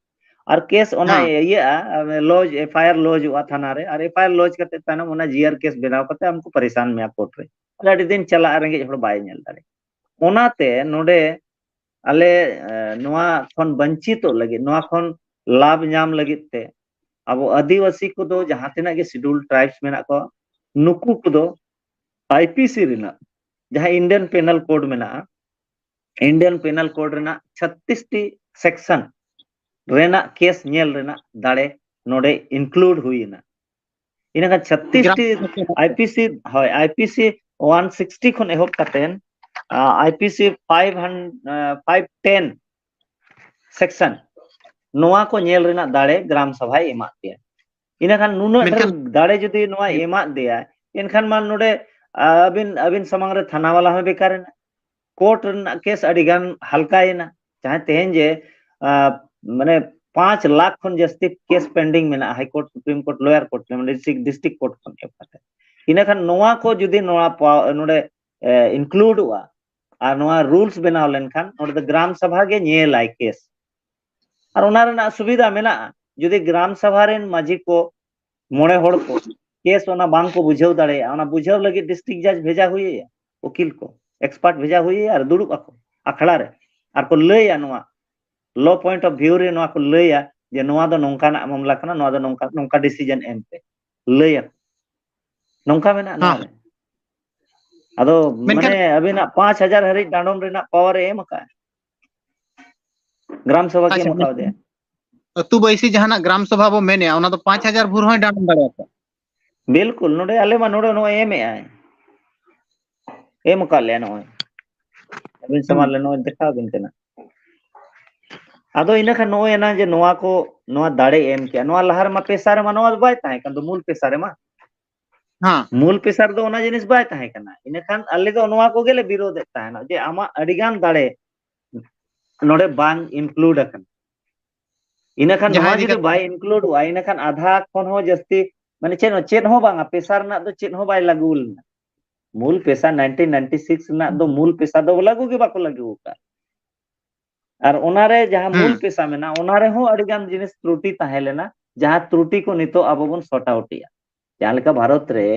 ᱟᱨ ᱠᱮᱥ ᱚᱱᱟ ᱤᱭᱟᱹᱜᱼᱟ, ᱞᱚᱡᱽ, ᱮᱯᱷ ᱟᱭ ᱟᱨ ᱞᱚᱡᱽ ᱚᱜᱼᱟ ᱛᱷᱟᱱᱟ ᱨᱮ, ᱟᱨ ᱮᱯᱷ ᱟᱭ ᱟᱨ ᱞᱚᱡᱽ ᱠᱟᱛᱮ ᱛᱟᱭᱱᱚᱢ ᱚᱱᱟ ᱡᱤ ᱟᱨ ᱠᱮᱥ ᱵᱮᱱᱟᱣ ᱠᱟᱛᱮ ᱟᱢ ᱠᱚ ᱯᱟᱨᱤᱥᱟᱱ ᱢᱮᱭᱟ ᱠᱳᱨᱴ ᱨᱮ᱾ ᱟᱨ ᱟᱹᱰᱤ ᱫᱤᱱ ᱪᱟᱞᱟᱜᱼᱟ, ᱨᱮᱸᱜᱮᱡ ᱦᱚᱲ ᱵᱟᱭ ᱧᱮᱞ ᱫᱟᱲᱮᱭᱟᱜᱼᱟ᱾ ᱚᱱᱟᱛᱮ ᱱᱚᱰᱮ ᱟᱞᱮ ᱱᱚᱣᱟ ᱠᱷᱚᱱ ᱵᱚᱧᱪᱤᱛᱚᱜ ᱞᱟᱹᱜᱤᱫ, ᱱᱚᱣᱟ ᱠᱷᱚᱱ ᱞᱟᱵᱷ ᱧᱟᱢ ᱞᱟᱹᱜᱤᱫ ᱛᱮ ᱟᱵᱚ ᱟᱹᱫᱤᱵᱟᱹᱥᱤ ᱠᱚᱫᱚ ᱡᱟᱦᱟᱸ ᱛᱤᱱᱟᱹᱜ ᱜᱮ ᱥᱤᱰᱩᱞ ᱴᱨᱟᱭᱤᱵᱥ ᱢᱮᱱᱟᱜ ᱠᱚᱣᱟ, ᱱᱩᱠᱩ ᱠᱚᱫᱚ ᱟᱭ ᱯᱤ ᱥᱤ ᱨᱮᱱᱟᱜ ᱡᱟᱦᱟᱸ ᱤᱱᱰᱤᱭᱟᱱ ᱯᱮᱱᱟᱞ ᱠᱳᱰ ᱢᱮᱱᱟᱜᱼᱟ, ᱤᱱᱰᱤᱭᱟᱱ ᱯᱮᱱᱟᱞ ᱠᱳᱰ ᱨᱮᱱᱟᱜ ᱪᱷᱟᱛᱛᱤᱥ ᱴᱤ ᱥᱮᱠᱥᱚᱱ ᱨᱮᱱᱟᱜ ᱠᱮᱥ ᱧᱮᱞ ᱨᱮᱱᱟᱜ ᱫᱟᱲᱮ ᱱᱚᱰᱮ ᱤᱱᱠᱞᱩᱰ ᱦᱩᱭ ᱮᱱᱟ᱾ ᱤᱱᱟᱹᱠᱷᱟᱱ ᱪᱷᱟᱛᱛᱤᱥ ᱴᱤ ᱟᱭ ᱯᱤ ᱥᱤ, ᱦᱳᱭ, I P C one sixty ᱠᱷᱚᱱ ᱮᱦᱚᱵ ᱠᱟᱛᱮ I P C five hundred, five ten section, ᱱᱚᱣᱟ ᱠᱚ ᱧᱮᱞ ᱨᱮᱱᱟᱜ ᱫᱟᱲᱮ ᱜᱨᱟᱢ ᱥᱚᱵᱷᱟᱭ ᱮᱢᱟᱜ ᱯᱮᱭᱟ᱾ ᱤᱱᱟᱹᱠᱷᱟᱱ ᱱᱩᱱᱟᱹᱜ ᱰᱷᱮᱨ ᱫᱟᱲᱮ ᱡᱩᱫᱤ ᱱᱚᱣᱟ ᱮᱢᱟᱜ ᱫᱮᱭᱟ, ᱮᱱᱠᱷᱟᱱ ᱢᱟ ᱱᱚᱰᱮ ᱟᱹᱵᱤᱱ, ᱟᱹᱵᱤᱱ ᱥᱟᱢᱟᱝ ᱨᱮ ᱛᱷᱟᱱᱟ ᱵᱟᱞᱟ ᱦᱚᱸ ᱵᱮᱠᱟᱨ ᱮᱱᱟ, ᱠᱳᱨᱴ ᱨᱮᱱᱟᱜ ᱠᱮᱥ ᱟᱹᱰᱤ ᱜᱟᱱ ᱦᱟᱞᱠᱟᱭᱮᱱᱟ᱾ ᱡᱟᱦᱟᱸ ᱛᱮᱦᱮᱧ ᱡᱮ ᱢᱟᱱᱮ ᱯᱟᱸᱪ ᱞᱟᱠᱷ ᱠᱷᱚᱱ ᱡᱟᱹᱥᱛᱤ ᱠᱮᱥ ᱯᱮᱱᱰᱤᱝ ᱢᱮᱱᱟᱜᱼᱟ, high court, supreme court, lower court, district, district court ᱠᱷᱚᱱ ᱮᱦᱚᱵ ᱠᱟᱛᱮ᱾ ᱤᱱᱟᱹᱠᱷᱟᱱ ᱱᱚᱣᱟ ᱠᱚ ᱡᱩᱫᱤ ᱱᱚᱣᱟ ᱱᱚᱰᱮ ᱤᱱᱠᱞᱩᱰᱚᱜᱼᱟ ᱟᱨ ᱱᱚᱣᱟ ᱨᱩᱞᱥ ᱵᱮᱱᱟᱣ ᱞᱮᱱᱠᱷᱟᱱ ᱱᱚᱰᱮ ᱫᱚ ᱜᱨᱟᱢ ᱥᱚᱵᱷᱟ ᱜᱮ ᱧᱮᱞᱟᱭ ᱠᱮᱥ᱾ ᱟᱨ ᱚᱱᱟ ᱨᱮᱱᱟᱜ ᱥᱩᱵᱤᱫᱷᱟ ᱢᱮᱱᱟᱜᱼᱟ, ᱡᱩᱫᱤ ᱜᱨᱟᱢ ᱥᱚᱵᱷᱟ ᱨᱮᱱ ᱢᱟᱹᱡᱷᱤ ᱠᱚ, ᱢᱚᱬᱮ ᱦᱚᱲ ᱠᱚ ᱠᱮᱥ ᱚᱱᱟ ᱵᱟᱝ ᱠᱚ ᱵᱩᱡᱷᱟᱹᱣ ᱫᱟᱲᱮᱭᱟᱜᱼᱟ, ᱚᱱᱟ ᱵᱩᱡᱷᱟᱹᱣ ᱞᱟᱹᱜᱤᱫ ᱰᱤᱥᱴᱨᱤᱠᱴ ᱡᱟᱡᱽ ᱵᱷᱮᱡᱟ ᱦᱩᱭ ᱟᱭᱟ, ᱩᱠᱤᱞ ᱠᱚ, ᱮᱠᱥᱯᱟᱨᱴ ᱵᱷᱮᱡᱟ ᱦᱩᱭ ᱟᱭᱟ ᱟᱨ ᱫᱩᱲᱩᱵ ᱟᱠᱚ ᱟᱠᱷᱲᱟ ᱨᱮ, ᱟᱨ ᱠᱚ ᱞᱟᱹᱭᱟ, ᱱᱚᱣᱟ ᱞᱚ ᱯᱚᱭᱮᱱᱴ ᱚᱯᱷ ᱵᱷᱤᱭᱩ ᱨᱮ ᱱᱚᱣᱟ ᱠᱚ ᱞᱟᱹᱭᱟ ᱡᱮ ᱱᱚᱣᱟ ᱫᱚ ᱱᱚᱝᱠᱟᱱᱟᱜ ᱢᱟᱢᱞᱟ ᱠᱟᱱᱟ, ᱱᱚᱣᱟ ᱫᱚ ᱱᱚᱝᱠᱟ, ᱱᱚᱝᱠᱟ decision ᱮᱢ ᱯᱮ, ᱞᱟᱹᱭ ᱟᱠᱚ᱾ ᱱᱚᱝᱠᱟ ᱢᱮᱱᱟᱜᱼᱟ ᱱᱚᱣᱟ ᱦᱮᱸ᱾ ᱨᱮ᱾ ᱟᱫᱚ ᱢᱮᱱᱠᱷᱟᱱ ᱢᱟᱱᱮ ᱟᱹᱵᱤᱱᱟᱜ ᱯᱟᱸᱪ ᱦᱟᱡᱟᱨ ᱦᱟᱹᱨᱤᱡ ᱰᱟᱸᱰᱚᱢ ᱨᱮᱱᱟᱜ power ᱮ ᱮᱢ ᱟᱠᱟᱫᱼᱟ᱾ ᱜᱨᱟᱢ ᱥᱚᱵᱷᱟ ᱠᱤ ᱟᱪᱪᱷᱟ, ᱮᱢ ᱠᱟᱣᱫᱮᱭᱟ? ᱟᱹᱛᱩ ᱵᱟᱹᱭᱥᱤ ᱡᱟᱦᱟᱱᱟᱜ ᱜᱨᱟᱢ ᱥᱚᱵᱷᱟ ᱵᱚ ᱢᱮᱱᱮᱜᱼᱟ, ᱚᱱᱟ ᱫᱚ ᱯᱟᱸᱪ ᱦᱟᱡᱟᱨ ᱵᱷᱳᱨ ᱦᱚᱸᱭ ᱰᱟᱸᱰᱚᱢ ᱫᱟᱲᱮᱭᱟᱠᱚᱣᱟ᱾ ᱵᱤᱞᱠᱩᱞ, ᱱᱚᱰᱮ ᱟᱞᱮ ᱢᱟ ᱱᱚᱰᱮ ᱱᱚᱜᱼᱚᱭ ᱮᱢᱮᱜᱼᱟᱭ, ᱮᱢ ᱟᱠᱟᱫ ᱞᱮᱭᱟ ᱱᱚᱜᱼᱚᱭ᱾ ᱟᱹᱵᱤᱱ ᱥᱟᱢᱟᱝ ᱦᱩᱸ᱾ ᱨᱮ ᱱᱚᱜᱼᱚᱭ ᱫᱮᱠᱷᱟᱣ ᱟᱹᱵᱤᱱ ᱠᱟᱱᱟ᱾ ᱟᱫᱚ ᱤᱱᱟᱹ ᱠᱷᱟᱱ ᱱᱚᱜᱼᱚᱭ ᱮᱱᱟ ᱡᱮ ᱱᱚᱣᱟ ᱠᱚ, ᱱᱚᱣᱟ ᱫᱟᱲᱮ ᱮᱢ ᱠᱮᱜᱼᱟ, ᱱᱚᱣᱟ ᱞᱟᱦᱟ ᱨᱮᱢᱟ ᱯᱮᱥᱟ ᱨᱮᱢᱟ ᱱᱚᱣᱟ ᱫᱚ ᱵᱟᱭ ᱛᱟᱦᱮᱸ ᱠᱟᱱ ᱫᱚ, ᱢᱩᱞ ᱯᱮᱥᱟ ᱨᱮᱢᱟ᱾ ᱦᱮᱸ᱾ ᱢᱩᱞ ᱯᱮᱥᱟ ᱨᱮᱫᱚ ᱚᱱᱟ ᱡᱤᱱᱤᱥ ᱵᱟᱭ ᱛᱟᱦᱮᱸ ᱠᱟᱱᱟ᱾ ᱤᱱᱟᱹ ᱠᱷᱟᱱ ᱟᱞᱮ ᱫᱚ ᱱᱚᱣᱟ ᱠᱚᱜᱮ ᱞᱮ ᱵᱤᱨᱳᱫᱷ ᱮᱫ ᱛᱟᱦᱮᱱᱟ ᱡᱮ ᱟᱢᱟᱜ ᱟᱹᱰᱤᱜᱟᱱ ᱫᱟᱲᱮ ᱱᱚᱰᱮ ᱵᱟᱝ include ᱟᱠᱟᱱᱟ᱾ ᱤᱱᱟᱹ ᱠᱷᱟᱱ ᱡᱟᱦᱟᱸ ᱱᱚᱣᱟ ᱤᱫᱤ ᱡᱩᱫᱤ ᱠᱟᱛᱮ ᱵᱟᱭ includeᱚᱜᱼᱟ, ᱤᱱᱟᱹ ᱠᱷᱟᱱ ᱟᱫᱷᱟ ᱠᱷᱚᱱ ᱦᱚᱸ ᱡᱟᱹᱥᱛᱤ, ᱢᱟᱱᱮ ᱪᱮᱫ ᱦᱚᱸ, ᱪᱮᱫ ᱦᱚᱸ ᱵᱟᱝᱟ, ᱯᱮᱥᱟ ᱨᱮᱱᱟᱜ ᱫᱚ ᱪᱮᱫ ᱦᱚᱸ ᱵᱟᱭ ᱞᱟᱹᱜᱩ ᱞᱮᱱᱟ᱾ ᱢᱩᱞ ᱯᱮᱥᱟ nineteen ninety six ᱨᱮᱱᱟᱜ ᱫᱚ ᱢᱩᱞ ᱯᱮᱥᱟ ᱫᱚ ᱞᱟᱹᱜᱩ ᱜᱮ ᱵᱟᱠᱚ ᱞᱟᱹᱜᱩ ᱟᱠᱟᱫ᱾ ᱟᱨ ᱚᱱᱟᱨᱮ ᱡᱟᱦᱟᱸ ᱢᱩᱞ ᱦᱩᱸ᱾ ᱯᱮᱥᱟ ᱢᱮᱱᱟᱜᱼᱟ, ᱚᱱᱟ ᱨᱮᱦᱚᱸ ᱟᱹᱰᱤ ᱜᱟᱱ ᱡᱤᱱᱤᱥ ᱛᱨᱩᱴᱤ ᱛᱟᱦᱮᱸ ᱞᱮᱱᱟ, ᱡᱟᱦᱟᱸ ᱛᱨᱩᱴᱤ ᱠᱚ ᱱᱤᱛᱚᱜ ᱟᱵᱚ ᱵᱚᱱ sort out ᱮᱜᱼᱟ᱾ ᱡᱟᱦᱟᱸ ᱞᱮᱠᱟ ᱵᱷᱟᱨᱚᱛ ᱨᱮ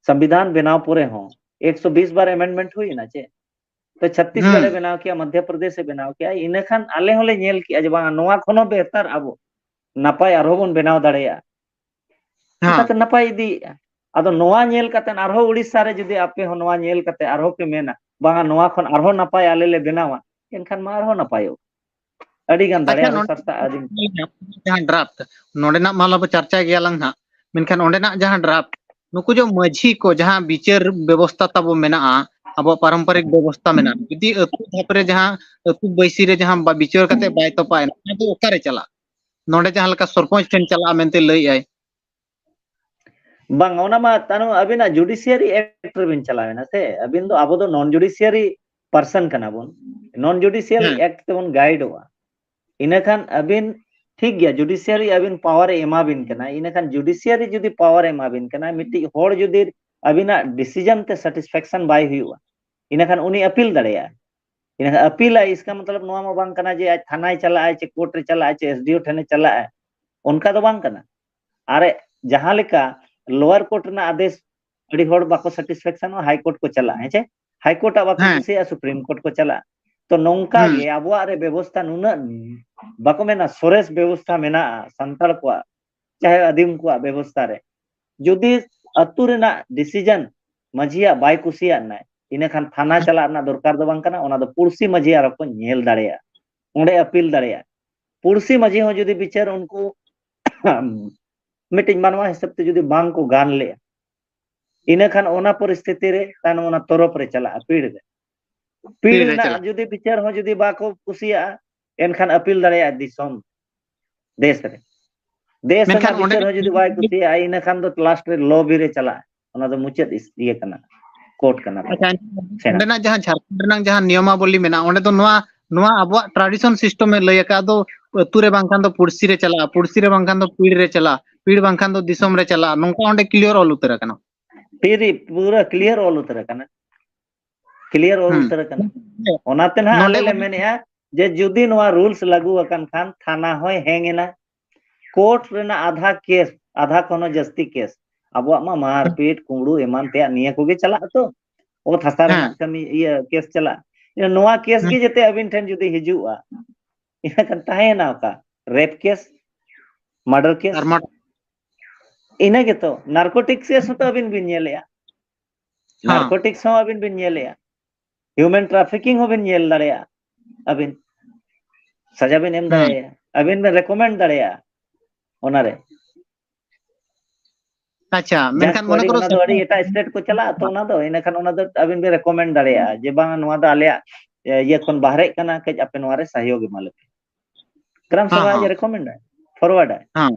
ᱥᱚᱝᱵᱤᱫᱷᱟᱱ ᱵᱮᱱᱟᱣ ᱯᱚᱨᱮ ᱦᱚᱸ ᱮᱠᱥᱚ ᱵᱤᱥ ᱵᱟᱨ amendment ᱦᱩᱭ ᱮᱱᱟ ᱪᱮ? ᱛᱚ ᱪᱷᱟᱛᱤᱥᱜᱚᱲ ᱮ ᱦᱩᱸ᱾ ᱵᱮᱱᱟᱣ ᱠᱮᱜᱼᱟ, ᱢᱚᱫᱷᱭᱚ ᱯᱨᱚᱫᱮᱥ ᱮ ᱵᱮᱱᱟᱣ ᱠᱮᱜᱼᱟ, ᱤᱱᱟᱹ ᱠᱷᱟᱱ ᱟᱞᱮ ᱦᱚᱸᱞᱮ ᱧᱮᱞ ᱠᱮᱜᱼᱟ ᱡᱮ ᱵᱟᱝ, ᱱᱚᱣᱟ ᱠᱷᱚᱱ ᱦᱚᱸ ᱵᱮᱦᱛᱟᱨ ᱟᱵᱚ ᱱᱟᱯᱟᱭ ᱟᱨᱦᱚᱸ ᱵᱚᱱ ᱵᱮᱱᱟᱣ ᱫᱟᱲᱮᱭᱟᱜᱼᱟ᱾ ᱦᱮᱸ᱾ ᱚᱱᱠᱟᱛᱮ ᱱᱟᱯᱟᱭ ᱤᱫᱤᱭᱮᱜᱼᱟ᱾ ᱟᱫᱚ ᱱᱚᱣᱟ ᱧᱮᱞ ᱠᱟᱛᱮ ᱟᱨᱦᱚᱸ ᱩᱲᱤᱥᱥᱟ ᱨᱮ ᱡᱩᱫᱤ ᱟᱯᱮ ᱦᱚᱸ ᱱᱚᱣᱟ ᱧᱮᱞ ᱠᱟᱛᱮ ᱟᱨᱦᱚᱸ ᱯᱮ ᱢᱮᱱᱟ, ᱵᱟᱝᱟ, ᱱᱚᱣᱟ ᱠᱷᱚᱱ ᱟᱨᱦᱚᱸ ᱱᱟᱯᱟᱭ ᱟᱞᱮ ᱞᱮ ᱵᱮᱱᱟᱣᱟ, ᱮᱱᱠᱷᱟᱱ ᱢᱟ ᱟᱨᱦᱚᱸ ᱱᱟᱯᱟᱭᱚᱜ᱾ ᱟᱹᱰᱤ ᱜᱟᱱ ᱫᱟᱲᱮ ᱟᱪᱪᱷᱟ, ᱟᱨᱦᱚᱸ ᱱᱚᱰᱮ ᱥᱟᱨᱥᱟᱜᱼᱟ᱾ ᱟᱹᱰᱤ ᱡᱟᱦᱟᱸ draft, ᱱᱚᱰᱮᱱᱟᱜ ᱢᱟ ᱞᱟᱝ ᱪᱟᱨᱪᱟ ᱜᱮᱭᱟ ᱞᱟᱝ ᱦᱟᱸᱜ, ᱢᱮᱱᱠᱷᱟᱱ ᱚᱸᱰᱮᱱᱟᱜ ᱡᱟᱦᱟᱸ draft, ᱱᱩᱠᱩ ᱡᱮ ᱢᱟᱹᱡᱷᱤ ᱠᱚ ᱡᱟᱦᱟᱸ ᱵᱤᱪᱟᱹᱨ ᱵᱮᱵᱚᱥᱛᱟ ᱛᱟᱵᱚ ᱢᱮᱱᱟᱜᱼᱟ, ᱟᱵᱚᱣᱟᱜ ᱯᱟᱨᱚᱢᱯᱚᱨᱤᱠ ᱵᱮᱵᱚᱥᱛᱟ ᱢᱮᱱᱟᱜᱼᱟ, ᱡᱩᱫᱤ ᱟᱹᱛᱩ ᱫᱷᱟᱯ ᱨᱮ ᱡᱟᱦᱟᱸ ᱟᱹᱛᱩ ᱵᱟᱹᱭᱥᱤ ᱨᱮ ᱡᱟᱦᱟᱸ ᱵᱟ-, ᱵᱤᱪᱟᱹᱨ ᱠᱟᱛᱮ ᱵᱟᱭ ᱛᱚᱯᱟᱭᱮᱱᱟ, ᱚᱱᱟ ᱫᱚ ᱚᱠᱟᱨᱮ ᱪᱟᱞᱟᱜᱼᱟ? ᱱᱚᱰᱮ ᱡᱟᱦᱟᱸ ᱞᱮᱠᱟ ᱥᱚᱨᱯᱚᱧᱪ ᱴᱷᱮᱱ ᱪᱟᱞᱟᱜᱼᱟ ᱢᱮᱱᱛᱮ ᱞᱟᱹᱭᱮᱜᱼᱟᱭ᱾ ᱵᱟᱝ, ᱚᱱᱟ ᱢᱟ ᱛᱟᱱᱚ ᱟᱹᱵᱤᱱᱟᱜ judiciary act ᱨᱮᱵᱤᱱ ᱪᱟᱞᱟᱣᱮᱱᱟ ᱥᱮ, ᱟᱹᱵᱤᱱ ᱫᱚ, ᱟᱵᱚ ᱫᱚ non judiciary person ᱠᱟᱱᱟ ᱵᱚᱱ, non judicial ᱦᱮᱸ᱾ act ᱛᱮᱵᱚᱱ guideᱚᱜᱼᱟ᱾ ᱤᱱᱟᱹ ᱠᱷᱟᱱ ᱟᱹᱵᱤᱱ ᱴᱷᱤᱠ ᱜᱮᱭᱟ, judiciary ᱟᱹᱵᱤᱱ power ᱮ ᱮᱢᱟ ᱵᱤᱱ ᱠᱟᱱᱟ, ᱤᱱᱟᱹ ᱠᱷᱟᱱ judiciary ᱡᱩᱫᱤ power ᱮ ᱮᱢᱟ ᱵᱤᱱ ᱠᱟᱱᱟ, ᱢᱤᱫᱴᱤᱡ ᱦᱚᱲ ᱡᱩᱫᱤ ᱟᱹᱵᱤᱱᱟᱜ decision ᱛᱮ satisfaction ᱵᱟᱭ ᱦᱩᱭᱩᱜᱼᱟ, ᱤᱱᱟᱹ ᱠᱷᱟᱱ ᱩᱱᱤ appeal ᱫᱟᱲᱮᱭᱟᱜᱼᱟ᱾ ᱤᱱᱟᱹ ᱠᱷᱟᱱ appeal ᱟᱭ, ᱤᱥᱠᱟ ᱢᱚᱛᱞᱚᱵ ᱱᱚᱣᱟ ᱢᱟ ᱵᱟᱝ ᱠᱟᱱᱟ ᱡᱮ ᱟᱡ ᱛᱷᱟᱱᱟᱭ ᱪᱟᱞᱟᱜᱼᱟᱭ, ᱪᱮ court ᱨᱮ ᱪᱟᱞᱟᱜᱼᱟᱭ, ᱪᱮ S D O ᱴᱷᱮᱱᱮ ᱪᱟᱞᱟᱜᱼᱟᱭ, ᱚᱱᱠᱟ ᱫᱚ ᱵᱟᱝ ᱠᱟᱱᱟ᱾ ᱟᱨ ᱡᱟᱦᱟᱸ ᱞᱮᱠᱟ lower court ᱨᱮᱱᱟᱜ ᱟᱫᱮᱥ ᱟᱹᱰᱤ ᱦᱚᱲ ᱵᱟᱠᱚ satisfactionᱚᱜᱼᱟ, high court ᱠᱚ ᱪᱟᱞᱟᱜᱼᱟ, ᱦᱮᱸ ᱪᱮ? High court ᱟᱜ ᱵᱟᱠᱚ ᱦᱮᱸ᱾ ᱠᱩᱥᱤᱭᱟᱜᱼᱟ, Supreme Court ᱠᱚ ᱪᱟᱞᱟᱜᱼᱟ᱾ ᱛᱚ ᱱᱚᱝᱠᱟ ᱦᱩᱸ᱾ ᱜᱮ ᱟᱵᱚᱣᱟᱜ ᱨᱮ ᱵᱮᱵᱚᱥᱛᱷᱟ ᱱᱩᱱᱟᱹᱜ, ᱵᱟᱠᱚ ᱢᱮᱱᱟ, ᱥᱚᱨᱮᱥ ᱵᱮᱵᱚᱥᱛᱷᱟ ᱢᱮᱱᱟᱜᱼᱟ ᱥᱟᱱᱛᱟᱲ ᱠᱚᱣᱟᱜ, ᱪᱟᱦᱮ ᱟᱹᱫᱤᱢ ᱠᱚᱣᱟᱜ ᱵᱮᱵᱚᱥᱛᱷᱟ ᱨᱮ᱾ ᱡᱩᱫᱤ ᱟᱹᱛᱩ ᱨᱮᱱᱟᱜ decision ᱢᱟᱹᱡᱷᱤᱭᱟᱜ ᱵᱟᱭ ᱠᱩᱥᱤᱭᱟᱜ ᱱᱟᱭ, ᱤᱱᱟᱹ ᱠᱷᱟᱱ ᱛᱷᱟᱱᱟ ᱦᱩᱸ᱾ ᱪᱟᱞᱟᱜ ᱨᱮᱱᱟᱜ ᱫᱚᱨᱠᱟᱨ ᱫᱚ ᱵᱟᱝ ᱠᱟᱱᱟ, ᱚᱱᱟ ᱫᱚ ᱯᱩᱲᱥᱤ ᱢᱟᱹᱡᱷᱤ ᱟᱨᱚ ᱠᱚ ᱧᱮᱞ ᱫᱟᱲᱮᱭᱟᱜᱼᱟ, ᱚᱸᱰᱮ ᱟᱹᱯᱤᱞ ᱫᱟᱲᱮᱭᱟᱜᱼᱟ᱾ ᱯᱩᱲᱥᱤ ᱢᱟᱹᱡᱷᱤ ᱦᱚᱸ ᱡᱩᱫᱤ ᱵᱤᱪᱟᱹᱨ ᱩᱱᱠᱩ ᱢᱤᱫᱴᱤᱡ ᱢᱟᱱᱣᱟ ᱦᱤᱥᱟᱹᱵ ᱛᱮ ᱡᱩᱫᱤ ᱵᱟᱝ ᱠᱚ ᱜᱟᱱ ᱞᱮᱜᱼᱟ, ᱤᱱᱟᱹ ᱠᱷᱟᱱ ᱚᱱᱟ ᱯᱚᱨᱤᱥᱛᱷᱤᱛᱤ ᱨᱮ ᱛᱟᱭᱱᱚᱢ ᱚᱱᱟ ᱛᱚᱨᱚᱯ ᱨᱮ ᱪᱟᱞᱟᱜᱼᱟ, ᱯᱤᱲ ᱨᱮ᱾ ᱯᱤᱲ ᱯᱤᱲ ᱨᱮ ᱨᱮᱱᱟᱜ ᱪᱟᱞᱟᱜᱼᱟ᱾ ᱡᱩᱫᱤ ᱵᱤᱪᱟᱹᱨ ᱦᱚᱸ ᱡᱩᱫᱤ ᱵᱟᱠᱚ ᱠᱩᱥᱤᱭᱟᱜᱼᱟ, ᱮᱱᱠᱷᱟᱱ ᱟᱹᱯᱤᱞ ᱫᱟᱲᱮᱭᱟᱜᱼᱟ ᱫᱤᱥᱚᱢ, ᱫᱮᱥ ᱨᱮ᱾ ᱫᱮᱥ ᱢᱮᱱᱠᱷᱟᱱ ᱨᱮᱱᱟᱜ ᱚᱸᱰᱮ ᱵᱤᱪᱟᱹᱨ ᱦᱚᱸ ᱡᱩᱫᱤ ᱵᱟᱭ ᱠᱩᱥᱤᱭᱟᱜᱼᱟ, ᱤᱱᱟᱹ ᱠᱷᱟᱱ ᱫᱚ last ᱨᱮ ᱞᱚᱵᱤ ᱨᱮ ᱪᱟᱞᱟᱜᱼᱟ᱾ ᱚᱱᱟ ᱫᱚ ᱢᱩᱪᱟᱹᱫ ᱤᱥ-, ᱤᱭᱟᱹ ᱠᱟᱱᱟ, ᱠᱳᱨᱴ ᱠᱟᱱᱟ᱾ ᱟᱪᱪᱷᱟ, ᱥᱮᱬᱟ᱾ ᱚᱸᱰᱮᱱᱟᱜ ᱡᱟᱦᱟᱸ ᱡᱷᱟᱲᱠᱷᱚᱸᱰ ᱨᱮᱱᱟᱜ ᱡᱟᱦᱟᱸ ᱱᱤᱭᱚᱢᱟᱵᱚᱞᱤ ᱢᱮᱱᱟᱜᱼᱟ, ᱚᱸᱰᱮ ᱫᱚ ᱱᱚᱣᱟ, ᱱᱚᱣᱟ ᱟᱵᱚᱣᱟᱜ tradition system ᱮ ᱞᱟᱹᱭ ᱟᱠᱟᱫ ᱫᱚ, ᱟᱹᱛᱩ ᱨᱮ ᱵᱟᱝᱠᱷᱟᱱ ᱫᱚ ᱯᱩᱲᱥᱤ ᱨᱮ ᱪᱟᱞᱟᱜᱼᱟ, ᱯᱩᱲᱥᱤ ᱨᱮ ᱵᱟᱝᱠᱷᱟᱱ ᱫᱚ ᱯᱤᱲ ᱨᱮ ᱪᱟᱞᱟᱜᱼᱟ, ᱯᱤᱲ ᱵᱟᱝᱠᱷᱟᱱ ᱫᱚ ᱫᱤᱥᱚᱢ ᱨᱮ ᱪᱟᱞᱟᱜᱼᱟ, ᱱᱚᱝᱠᱟ ᱚᱸᱰᱮ clear ᱚᱞ ᱩᱛᱟᱹᱨ ᱟᱠᱟᱱᱟ᱾ ᱯᱤᱨᱤ ᱯᱩᱨᱟᱹ clear ᱚᱞ ᱩᱛᱟᱹᱨ ᱟᱠᱟᱱᱟ, clear ᱚᱞ ᱦᱩᱸ᱾ ᱩᱛᱟᱹᱨ ᱟᱠᱟᱱᱟ᱾ ᱚᱱᱟᱛᱮ ᱱᱟᱦᱟᱜ ᱟᱞᱮ ᱱᱚᱰᱮ ᱞᱮ ᱢᱮᱱᱮᱫᱼᱟ ᱡᱮ ᱡᱩᱫᱤ ᱱᱚᱣᱟ rules ᱞᱟᱹᱜᱩ ᱟᱠᱟᱱ ᱠᱷᱟᱱ ᱛᱷᱟᱱᱟ ᱦᱚᱸᱭ ᱦᱮᱝ ᱮᱱᱟ, ᱠᱳᱨᱴ ᱨᱮᱱᱟᱜ ᱟᱫᱷᱟ ᱠᱮᱥ, ᱟᱫᱷᱟ ᱠᱷᱚᱱ ᱦᱚᱸ ᱡᱟᱹᱥᱛᱤ ᱠᱮᱥ, ᱟᱵᱚᱣᱟᱜ ᱢᱟ ᱢᱟᱨᱯᱤᱴ, ᱠᱩᱢᱵᱽᱲᱩ ᱮᱢᱟᱱ ᱛᱮᱭᱟᱜ ᱱᱤᱭᱟᱹ ᱠᱚᱜᱮ ᱪᱟᱞᱟᱜ ᱟᱛᱚ, ᱚᱛ ᱦᱟᱥᱟ ᱦᱮᱸ᱾ ᱨᱮᱱᱟᱜ ᱠᱟᱹᱢᱤ, ᱤᱭᱟᱹ ᱠᱮᱥ ᱪᱟᱞᱟᱜ᱾ ᱱᱚᱣᱟ ᱠᱮᱥ ᱦᱮᱸ᱾ ᱜᱮ ᱡᱟᱛᱮ ᱟᱹᱵᱤᱱ ᱴᱷᱮᱱ ᱡᱩᱫᱤ ᱦᱤᱡᱩᱜᱼᱟ, ᱤᱱᱟᱹ ᱠᱷᱟᱱ ᱛᱟᱦᱮᱸᱭᱮᱱᱟ ᱚᱠᱟ? ᱨᱮᱯ ᱠᱮᱥ, ᱢᱟᱨᱰᱟᱨ ᱠᱮᱥ, ᱟᱨ ᱢᱟ- ᱤᱱᱟᱹ ᱜᱮᱛᱚ᱾ ᱱᱟᱨᱠᱳᱴᱤᱠ ᱠᱮᱥ ᱦᱚᱸᱛᱚ ᱟᱹᱵᱤᱱ ᱵᱤᱱ ᱧᱮᱞᱮᱜᱼᱟ, ᱦᱮᱸ᱾ ᱱᱟᱨᱠᱳᱴᱤᱠᱥ ᱦᱚᱸ ᱟᱹᱵᱤᱱ ᱵᱤᱱ ᱧᱮᱞᱮᱜᱼᱟ, ᱦᱤᱭᱩᱢᱮᱱ ᱴᱨᱟᱯᱷᱤᱠᱤᱝ ᱦᱚᱸᱵᱤᱱ ᱧᱮᱞ ᱫᱟᱲᱮᱭᱟᱜᱼᱟ, ᱟᱹᱵᱤᱱ ᱥᱟᱡᱟ ᱵᱤᱱ ᱮᱢ ᱦᱮᱸ᱾ ᱫᱟᱲᱮᱭᱟᱜᱼᱟ, ᱟᱹᱵᱤᱱ ᱵᱤᱱ ᱨᱮᱠᱚᱢᱮᱱᱰ ᱫᱟᱲᱮᱭᱟᱜᱼᱟ ᱚᱱᱟᱨᱮ᱾ ᱟᱪᱪᱷᱟ, ᱡᱟᱦᱟᱸ ᱢᱮᱱᱠᱷᱟᱱ ᱠᱚ ᱢᱚᱱᱮ ᱟᱹᱰᱤ, ᱠᱚᱨᱚ ᱚᱱᱟ ᱫᱚ ᱟᱹᱰᱤ ᱮᱴᱟᱜ ᱥᱴᱮᱴ ᱠᱚ ᱪᱟᱞᱟᱜᱼᱟ ᱛᱚ, ᱚᱱᱟ ᱫᱚ ᱤᱱᱟᱹᱠᱷᱟᱱ ᱚᱱᱟ ᱫᱚ ᱟᱹᱵᱤᱱ ᱵᱤᱱ ᱨᱮᱠᱚᱢᱮᱱᱰ ᱫᱟᱲᱮᱭᱟᱜᱼᱟ ᱡᱮ ᱵᱟᱝ, ᱱᱚᱣᱟ ᱫᱚ ᱟᱞᱮᱭᱟᱜ, ᱮ, ᱤᱭᱟᱹ ᱠᱷᱚᱱ ᱵᱟᱦᱨᱮᱜ ᱠᱟᱱᱟ, ᱠᱟᱹᱡ ᱟᱯᱮ ᱱᱚᱣᱟ ᱨᱮ ᱥᱟᱦᱭᱳᱜᱽ ᱮᱢᱟ ᱞᱮᱯᱮ᱾ ᱜᱨᱟᱢ ᱦᱮᱸ, ᱥᱚᱵᱷᱟ ᱦᱮᱸ᱾ ᱨᱮᱠᱚᱢᱮᱱᱰ ᱟᱭ, ᱯᱷᱚᱨᱣᱟᱨᱰ ᱟᱭ᱾ ᱦᱮᱸ,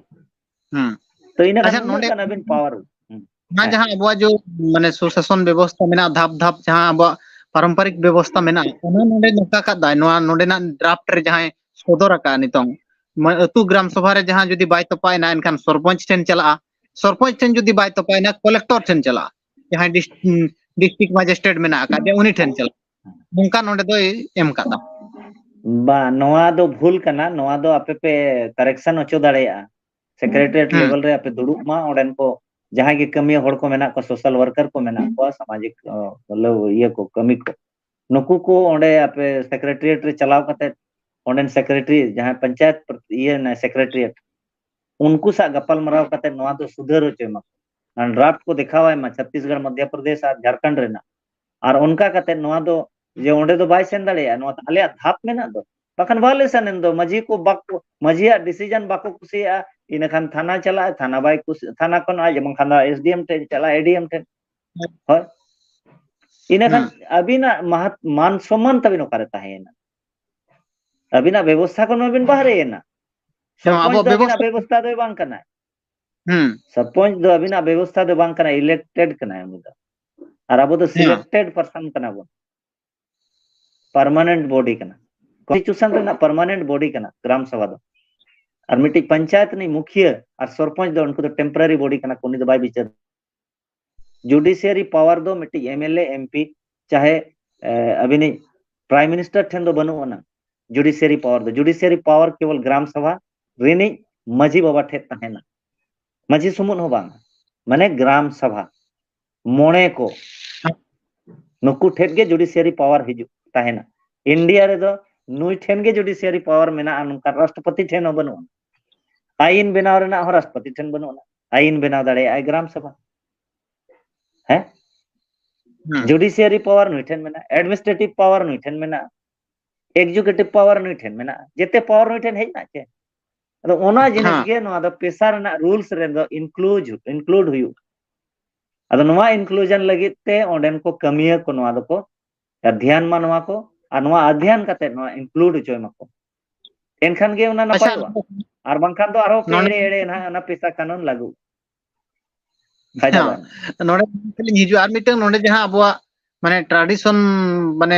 ᱦᱮᱸ᱾ ᱛᱚ ᱤᱱᱟᱹ ᱠᱷᱟᱱ ᱟᱪᱪᱷᱟ, ᱩᱱᱟᱹᱜ ᱱᱚᱰᱮ ᱜᱟᱱ ᱟᱹᱵᱤᱱ ᱯᱟᱣᱟᱨ᱾ ᱦᱩᱸ᱾ ᱚᱱᱟ ᱦᱮᱸ᱾ ᱡᱟᱦᱟᱸ ᱟᱵᱚᱣᱟᱜ ᱡᱚ, ᱢᱟᱱᱮ, ᱥᱩᱥᱟᱥᱚᱱ ᱵᱮᱵᱚᱥᱛᱷᱟ ᱢᱮᱱᱟᱜᱼᱟ, ᱫᱷᱟᱯ ᱫᱷᱟᱯ ᱡᱟᱦᱟᱸ ᱟᱵᱚᱣᱟᱜ ᱯᱟᱨᱚᱢᱯᱚᱨᱤᱠ ᱵᱮᱵᱚᱥᱛᱷᱟ ᱢᱮᱱᱟᱜᱼᱟ, ᱚᱱᱟ ᱱᱚᱰᱮ ᱱᱚᱝᱠᱟ ᱠᱟᱫᱟᱭ, ᱱᱚᱣᱟ ᱱᱚᱰᱮᱱᱟᱜ ᱰᱨᱟᱯᱴ ᱨᱮ ᱡᱟᱦᱟᱸᱭ ᱥᱚᱫᱚᱨ ᱟᱠᱟᱫᱼᱟ ᱱᱤᱛᱚᱝ, ᱢᱟ-, ᱟᱹᱛᱩ ᱜᱨᱟᱢ ᱥᱚᱵᱷᱟ ᱨᱮ ᱡᱟᱦᱟᱸ ᱡᱩᱫᱤ ᱵᱟᱭ ᱛᱚᱯᱟᱭᱮᱱᱟ, ᱮᱱᱠᱷᱟᱱ ᱥᱚᱨᱯᱚᱧᱪ ᱴᱷᱮᱱ ᱪᱟᱞᱟᱜᱼᱟ, ᱥᱚᱨᱯᱚᱧᱪ ᱴᱷᱮᱱ ᱡᱩᱫᱤ ᱵᱟᱭ ᱛᱚᱯᱟᱭᱮᱱᱟ, ᱠᱚᱞᱮᱠᱴᱚᱨ ᱴᱷᱮᱱ ᱪᱟᱞᱟᱜᱼᱟ, ᱡᱟᱦᱟᱸᱭ ᱰᱤᱥ-, ᱩᱸ, ᱰᱤᱥᱴᱨᱤᱠᱴ ᱢᱮᱡᱤᱥᱴᱨᱮᱴ ᱢᱮᱱᱟᱜ ᱟᱠᱟᱫᱮᱭᱟ, ᱩᱱᱤ ᱴᱷᱮᱱ ᱪᱟᱞᱟᱜᱼᱟ᱾ ᱱᱚᱝᱠᱟ ᱱᱚᱰᱮ ᱫᱚᱭ ᱮᱢ ᱠᱟᱫᱟ᱾ ᱵᱟ, ᱱᱚᱣᱟ ᱫᱚ ᱵᱷᱩᱞ ᱠᱟᱱᱟ, ᱱᱚᱣᱟ ᱫᱚ ᱟᱯᱮ ᱯᱮ ᱠᱟᱨᱮᱠᱥᱚᱱ ᱦᱚᱪᱚ ᱫᱟᱲᱮᱭᱟᱜᱼᱟ᱾ ᱥᱮᱠᱨᱮᱴᱟᱨᱤᱭᱮᱴ ᱦᱩᱸ᱾ ᱞᱮᱵᱮᱞ ᱨᱮ ᱟᱯᱮ ᱫᱩᱲᱩᱵ ᱢᱟ, ᱚᱸᱰᱮᱱ ᱠᱚ ᱡᱟᱦᱟᱸᱭ ᱜᱮ ᱠᱟᱹᱢᱤᱭᱟᱹ ᱦᱚᱲ ᱠᱚ ᱢᱮᱱᱟᱜ ᱠᱚᱣᱟ, ᱥᱳᱥᱟᱞ ᱣᱟᱨᱠᱟᱨ ᱠᱚ ᱢᱮᱱᱟᱜ ᱠᱚᱣᱟ, ᱥᱟᱢᱟᱡᱤᱠ, ᱚ, ᱞᱟᱹᱣ-, ᱤᱭᱟᱹ ᱠᱚ, ᱠᱟᱹᱢᱤ ᱠᱚ, ᱱᱩᱠᱩ ᱠᱚ ᱚᱸᱰᱮ ᱟᱯᱮ ᱥᱮᱠᱨᱮᱴᱟᱨᱤᱭᱮᱴ ᱨᱮ ᱪᱟᱞᱟᱣ ᱠᱟᱛᱮ, ᱚᱸᱰᱮᱱ ᱥᱮᱠᱨᱮᱴᱟᱨᱤ, ᱡᱟᱦᱟᱸᱭ ᱯᱚᱧᱪᱟᱭᱮᱛ ᱯᱨᱚ-, ᱤᱭᱟᱹ ᱥᱮᱠᱨᱮᱴᱟᱨᱤᱭᱮᱴ, ᱩᱱᱠᱩ ᱥᱟᱶ ᱜᱟᱯᱟᱞ ᱢᱟᱨᱟᱣ ᱠᱟᱛᱮ ᱱᱚᱣᱟ ᱫᱚ ᱥᱩᱫᱷᱟᱹᱨ ᱦᱚᱪᱚᱭ ᱢᱟ᱾ ᱰᱨᱟᱯᱴ ᱠᱚ ᱫᱮᱠᱷᱟᱣᱟᱭ ᱢᱟ ᱪᱷᱚᱛᱤᱥᱜᱚᱲ, ᱢᱚᱫᱷᱭᱚ ᱯᱨᱚᱫᱮᱥ ᱟᱨ ᱡᱷᱟᱲᱠᱷᱚᱸᱰ ᱨᱮᱱᱟᱜ᱾ ᱟᱨ ᱚᱱᱠᱟ ᱠᱟᱛᱮ ᱱᱚᱣᱟ ᱫᱚ, ᱡᱮ ᱚᱸᱰᱮ ᱫᱚ ᱵᱟᱭ ᱥᱮᱱ ᱫᱟᱲᱮᱭᱟᱜᱼᱟ, ᱱᱚᱣᱟ ᱫᱚ ᱟᱞᱮᱭᱟᱜ ᱫᱷᱟᱯ ᱢᱮᱱᱟᱜ ᱫᱚ᱾ ᱵᱟᱠᱷᱟᱱ ᱵᱷᱟᱭᱳᱞᱮᱥᱚᱱ ᱮᱱ ᱫᱚ, ᱢᱟᱹᱡᱷᱤ ᱠᱚ ᱵᱟᱠᱚ, ᱢᱟᱹᱡᱷᱤᱭᱟᱜ ᱰᱤᱥᱤᱡᱚᱱ ᱵᱟᱠᱚ ᱠᱩᱥᱤᱭᱟᱜᱼᱟ, ᱤᱱᱟᱹᱠᱷᱟᱱ ᱛᱷᱟᱱᱟ ᱪᱟᱞᱟᱜᱼᱟ, ᱛᱷᱟᱱᱟ ᱵᱟᱭ ᱠᱩᱥᱤ, ᱛᱷᱟᱱᱟ ᱠᱷᱚᱱ ᱟᱡ ᱵᱟᱝᱠᱷᱟᱱ ᱫᱚ ᱮᱥᱰᱤᱮᱢ ᱴᱷᱮᱱ ᱪᱟᱞᱟᱜᱼᱟ, ᱮᱰᱤᱮᱢ ᱴᱷᱮᱱ᱾ ᱦᱳᱭ, ᱤᱱᱟᱹᱠᱷᱟᱱ ᱦᱮᱸ᱾ ᱟᱹᱵᱤᱱᱟᱜ ᱢᱟᱦᱟᱛ-, ᱢᱟᱱ ᱥᱚᱢᱢᱟᱱ ᱛᱟᱵᱤᱱ ᱚᱠᱟᱨᱮ ᱛᱟᱦᱮᱸᱭᱮᱱᱟ? ᱟᱹᱵᱤᱱᱟᱜ ᱵᱮᱵᱚᱥᱛᱷᱟ ᱠᱷᱚᱱ ᱢᱟᱵᱤᱱ ᱵᱟᱦᱨᱮᱭᱮᱱᱟ᱾ ᱦᱮᱸ, ᱥᱚᱨᱯᱚᱧᱪ ᱟᱵᱚᱣᱟᱜ ᱫᱚ ᱟᱹᱵᱤᱱᱟᱜ ᱵᱮᱵᱚᱥᱛᱷᱟ ᱵᱮᱵᱚᱥᱛᱷᱟ ᱫᱚᱭ ᱵᱟᱝ ᱠᱟᱱᱟᱭ᱾ ᱦᱩᱸ᱾ ᱥᱚᱨᱯᱚᱧᱪ ᱫᱚ ᱟᱹᱵᱤᱱᱟᱜ ᱵᱮᱵᱚᱥᱛᱷᱟ ᱫᱚ ᱵᱟᱝ ᱠᱟᱱᱟᱭ, ᱤᱞᱮᱠᱴᱮᱰ ᱠᱟᱱᱟᱭ ᱩᱱᱤ ᱫᱚ᱾ ᱟᱨ ᱟᱵᱚ ᱫᱚ ᱦᱮᱸ᱾ ᱥᱤᱞᱮᱠᱴᱮᱰ ᱯᱟᱨᱥᱚᱱ ᱠᱟᱱᱟ ᱵᱚᱱ᱾ ᱯᱟᱨᱢᱟᱱᱮᱱᱴ ᱵᱚᱰᱤ ᱠᱟᱱᱟ᱾ ᱠᱚᱱᱥᱴᱤᱴᱤᱭᱩᱥᱚᱱ ᱨᱮᱱᱟᱜ ᱯᱟᱨᱢᱟᱱᱮᱱᱴ ᱵᱚᱰᱤ ᱠᱟᱱᱟ ᱜᱨᱟᱢ ᱥᱚᱵᱷᱟ ᱫᱚ᱾ ᱟᱨ ᱢᱤᱫᱴᱤᱡ ᱯᱚᱧᱪᱟᱭᱮᱛ ᱨᱤᱱᱤᱡ ᱢᱩᱠᱷᱤᱭᱟᱹ ᱟᱨ ᱥᱚᱨᱯᱚᱧᱪ ᱫᱚ ᱩᱱᱠᱩ ᱫᱚ ᱴᱮᱢᱯᱳᱨᱟᱨᱤ ᱵᱚᱰᱤ ᱠᱟᱱᱟ ᱠᱚ, ᱩᱱᱤ ᱫᱚ ᱵᱟᱭ ᱵᱤᱪᱟᱹᱨ᱾ ᱡᱩᱰᱤᱥᱤᱭᱟᱨᱤ ᱯᱟᱣᱟᱨ ᱫᱚ ᱢᱤᱫᱴᱤᱡ ᱮᱢᱮᱞᱮ, ᱮᱢᱯᱤ, ᱪᱟᱦᱮ, ᱮ, ᱟᱹᱵᱤᱱᱤᱡ ᱯᱨᱟᱭᱤᱢ ᱢᱤᱱᱤᱥᱴᱟᱨ ᱴᱷᱮᱱ ᱫᱚ ᱵᱟᱹᱱᱩᱜ ᱟᱱᱟ᱾ ᱡᱩᱰᱤᱥᱤᱭᱟᱨᱤ ᱯᱟᱣᱟᱨ ᱫᱚ, ᱡᱩᱰᱤᱥᱤᱭᱟᱨᱤ ᱯᱟᱣᱟᱨ ᱠᱮᱵᱚᱞ ᱜᱨᱟᱢ ᱥᱚᱵᱷᱟ ᱨᱤᱱᱤᱡ ᱢᱟᱹᱡᱷᱤ ᱵᱟᱵᱟ ᱴᱷᱮᱱ ᱛᱟᱦᱮᱱᱟ᱾ ᱢᱟᱹᱡᱷᱤ ᱥᱩᱢᱩᱝ ᱦᱚᱸ ᱵᱟᱝ, ᱢᱟᱱᱮ ᱜᱨᱟᱢ ᱥᱚᱵᱷᱟ ᱢᱚᱬᱮ ᱠᱚ, ᱱᱩᱠᱩ ᱴᱷᱮᱱ ᱜᱮ ᱡᱩᱰᱤᱥᱤᱭᱟᱨᱤ ᱯᱟᱣᱟᱨ ᱦᱤᱡᱩᱜ ᱛᱟᱦᱮᱱᱟ᱾ ᱤᱱᱰᱤᱭᱟ ᱨᱮᱫᱚ ᱱᱩᱭ ᱴᱷᱮᱱ ᱜᱮ ᱡᱩᱰᱤᱥᱤᱭᱟᱨᱤ ᱯᱟᱣᱟᱨ ᱢᱮᱱᱟᱜᱼᱟ, ᱱᱚᱝᱠᱟ ᱨᱟᱥᱴᱨᱚᱯᱚᱛᱤ ᱴᱷᱮᱱ ᱦᱚᱸ ᱵᱟᱹᱱᱩᱜᱼᱟ᱾ ᱟᱭᱤᱱ ᱵᱮᱱᱟᱣ ᱨᱮᱱᱟᱜ ᱦᱚᱸ ᱨᱟᱥᱴᱨᱚᱯᱚᱛᱤ ᱴᱷᱮᱱ ᱵᱟᱹᱱᱩᱜᱼᱟ᱾ ᱟᱭᱤᱱ ᱵᱮᱱᱟᱣ ᱫᱟᱲᱮᱭᱟᱜᱼᱟᱭ ᱜᱨᱟᱢ ᱥᱚᱵᱷᱟ᱾ ᱦᱮᱸ? ᱦᱩᱸ᱾ ᱡᱩᱰᱤᱥᱤᱭᱟᱨᱤ ᱯᱟᱣᱟᱨ ᱱᱩᱭ ᱴᱷᱮᱱ ᱢᱮᱱᱟᱜᱼᱟ, ᱮᱰᱢᱤᱱᱤᱥᱴᱨᱮᱴᱤᱵᱷ ᱯᱟᱣᱟᱨ ᱱᱩᱭ ᱴᱷᱮᱱ ᱢᱮᱱᱟᱜᱼᱟ, ᱮᱠᱡᱤᱠᱩᱴᱤᱵᱷ ᱯᱟᱣᱟᱨ ᱱᱩᱭ ᱴᱷᱮᱱ ᱢᱮᱱᱟᱜᱼᱟ, ᱡᱮᱛᱮ ᱯᱟᱣᱟᱨ ᱱᱩᱭ ᱴᱷᱮᱱ ᱦᱮᱡ ᱮᱱᱟ ᱪᱮ? ᱟᱫᱚ ᱚᱱᱟ ᱡᱤᱱᱤᱥ ᱦᱮᱸ᱾ ᱜᱮ ᱱᱚᱣᱟ ᱫᱚ ᱯᱮᱥᱟ ᱨᱮᱱᱟᱜ ᱨᱩᱞᱥ ᱨᱮᱫᱚ ᱤᱱᱠᱞᱩᱰ, ᱤᱱᱠᱞᱩᱰ ᱦᱩᱭᱩᱜ᱾ ᱟᱫᱚ ᱱᱚᱣᱟ ᱤᱱᱠᱞᱩᱡᱚᱱ ᱞᱟᱹᱜᱤᱫ ᱛᱮ ᱚᱸᱰᱮᱱ ᱠᱚ ᱠᱟᱹᱢᱤᱭᱟᱹ ᱠᱚ ᱱᱚᱣᱟ ᱫᱚᱠᱚ ᱚᱫᱷᱭᱟᱱ ᱢᱟ ᱱᱚᱣᱟ ᱠᱚ, ᱟᱨ ᱱᱚᱣᱟ ᱚᱫᱷᱭᱟᱱ ᱠᱟᱛᱮ ᱱᱚᱣᱟ ᱤᱱᱠᱞᱩᱰ ᱦᱚᱪᱚᱭ ᱢᱟᱠᱚ, ᱮᱱᱠᱷᱟᱱ ᱜᱮ ᱚᱱᱟ ᱟᱪᱪᱷᱟ, ᱱᱟᱯᱟᱭᱚᱜᱼᱟ᱾ ᱟᱨ ᱵᱟᱝᱠᱷᱟᱱ ᱫᱚ ᱟᱨᱦᱚᱸ ᱯᱮ ᱱᱚᱰᱮ ᱮᱲᱮ ᱮᱲᱮ ᱱᱟᱦᱟᱜ ᱚᱱᱟ ᱯᱮᱥᱟ ᱠᱟᱱᱩᱱ ᱞᱟᱹᱜᱩ᱾ ᱯᱷᱟᱭᱫᱟ ᱦᱮᱸ, ᱵᱟᱝ᱾ ᱱᱚᱰᱮ ᱞᱤᱧ ᱦᱤᱡᱩᱜᱼᱟ, ᱟᱨ ᱢᱤᱫᱴᱟᱝ ᱱᱚᱰᱮ ᱡᱟᱦᱟᱸ ᱟᱵᱚᱣᱟᱜ ᱢᱟᱱᱮ ᱴᱨᱟᱰᱤᱥᱚᱱ ᱢᱟᱱᱮ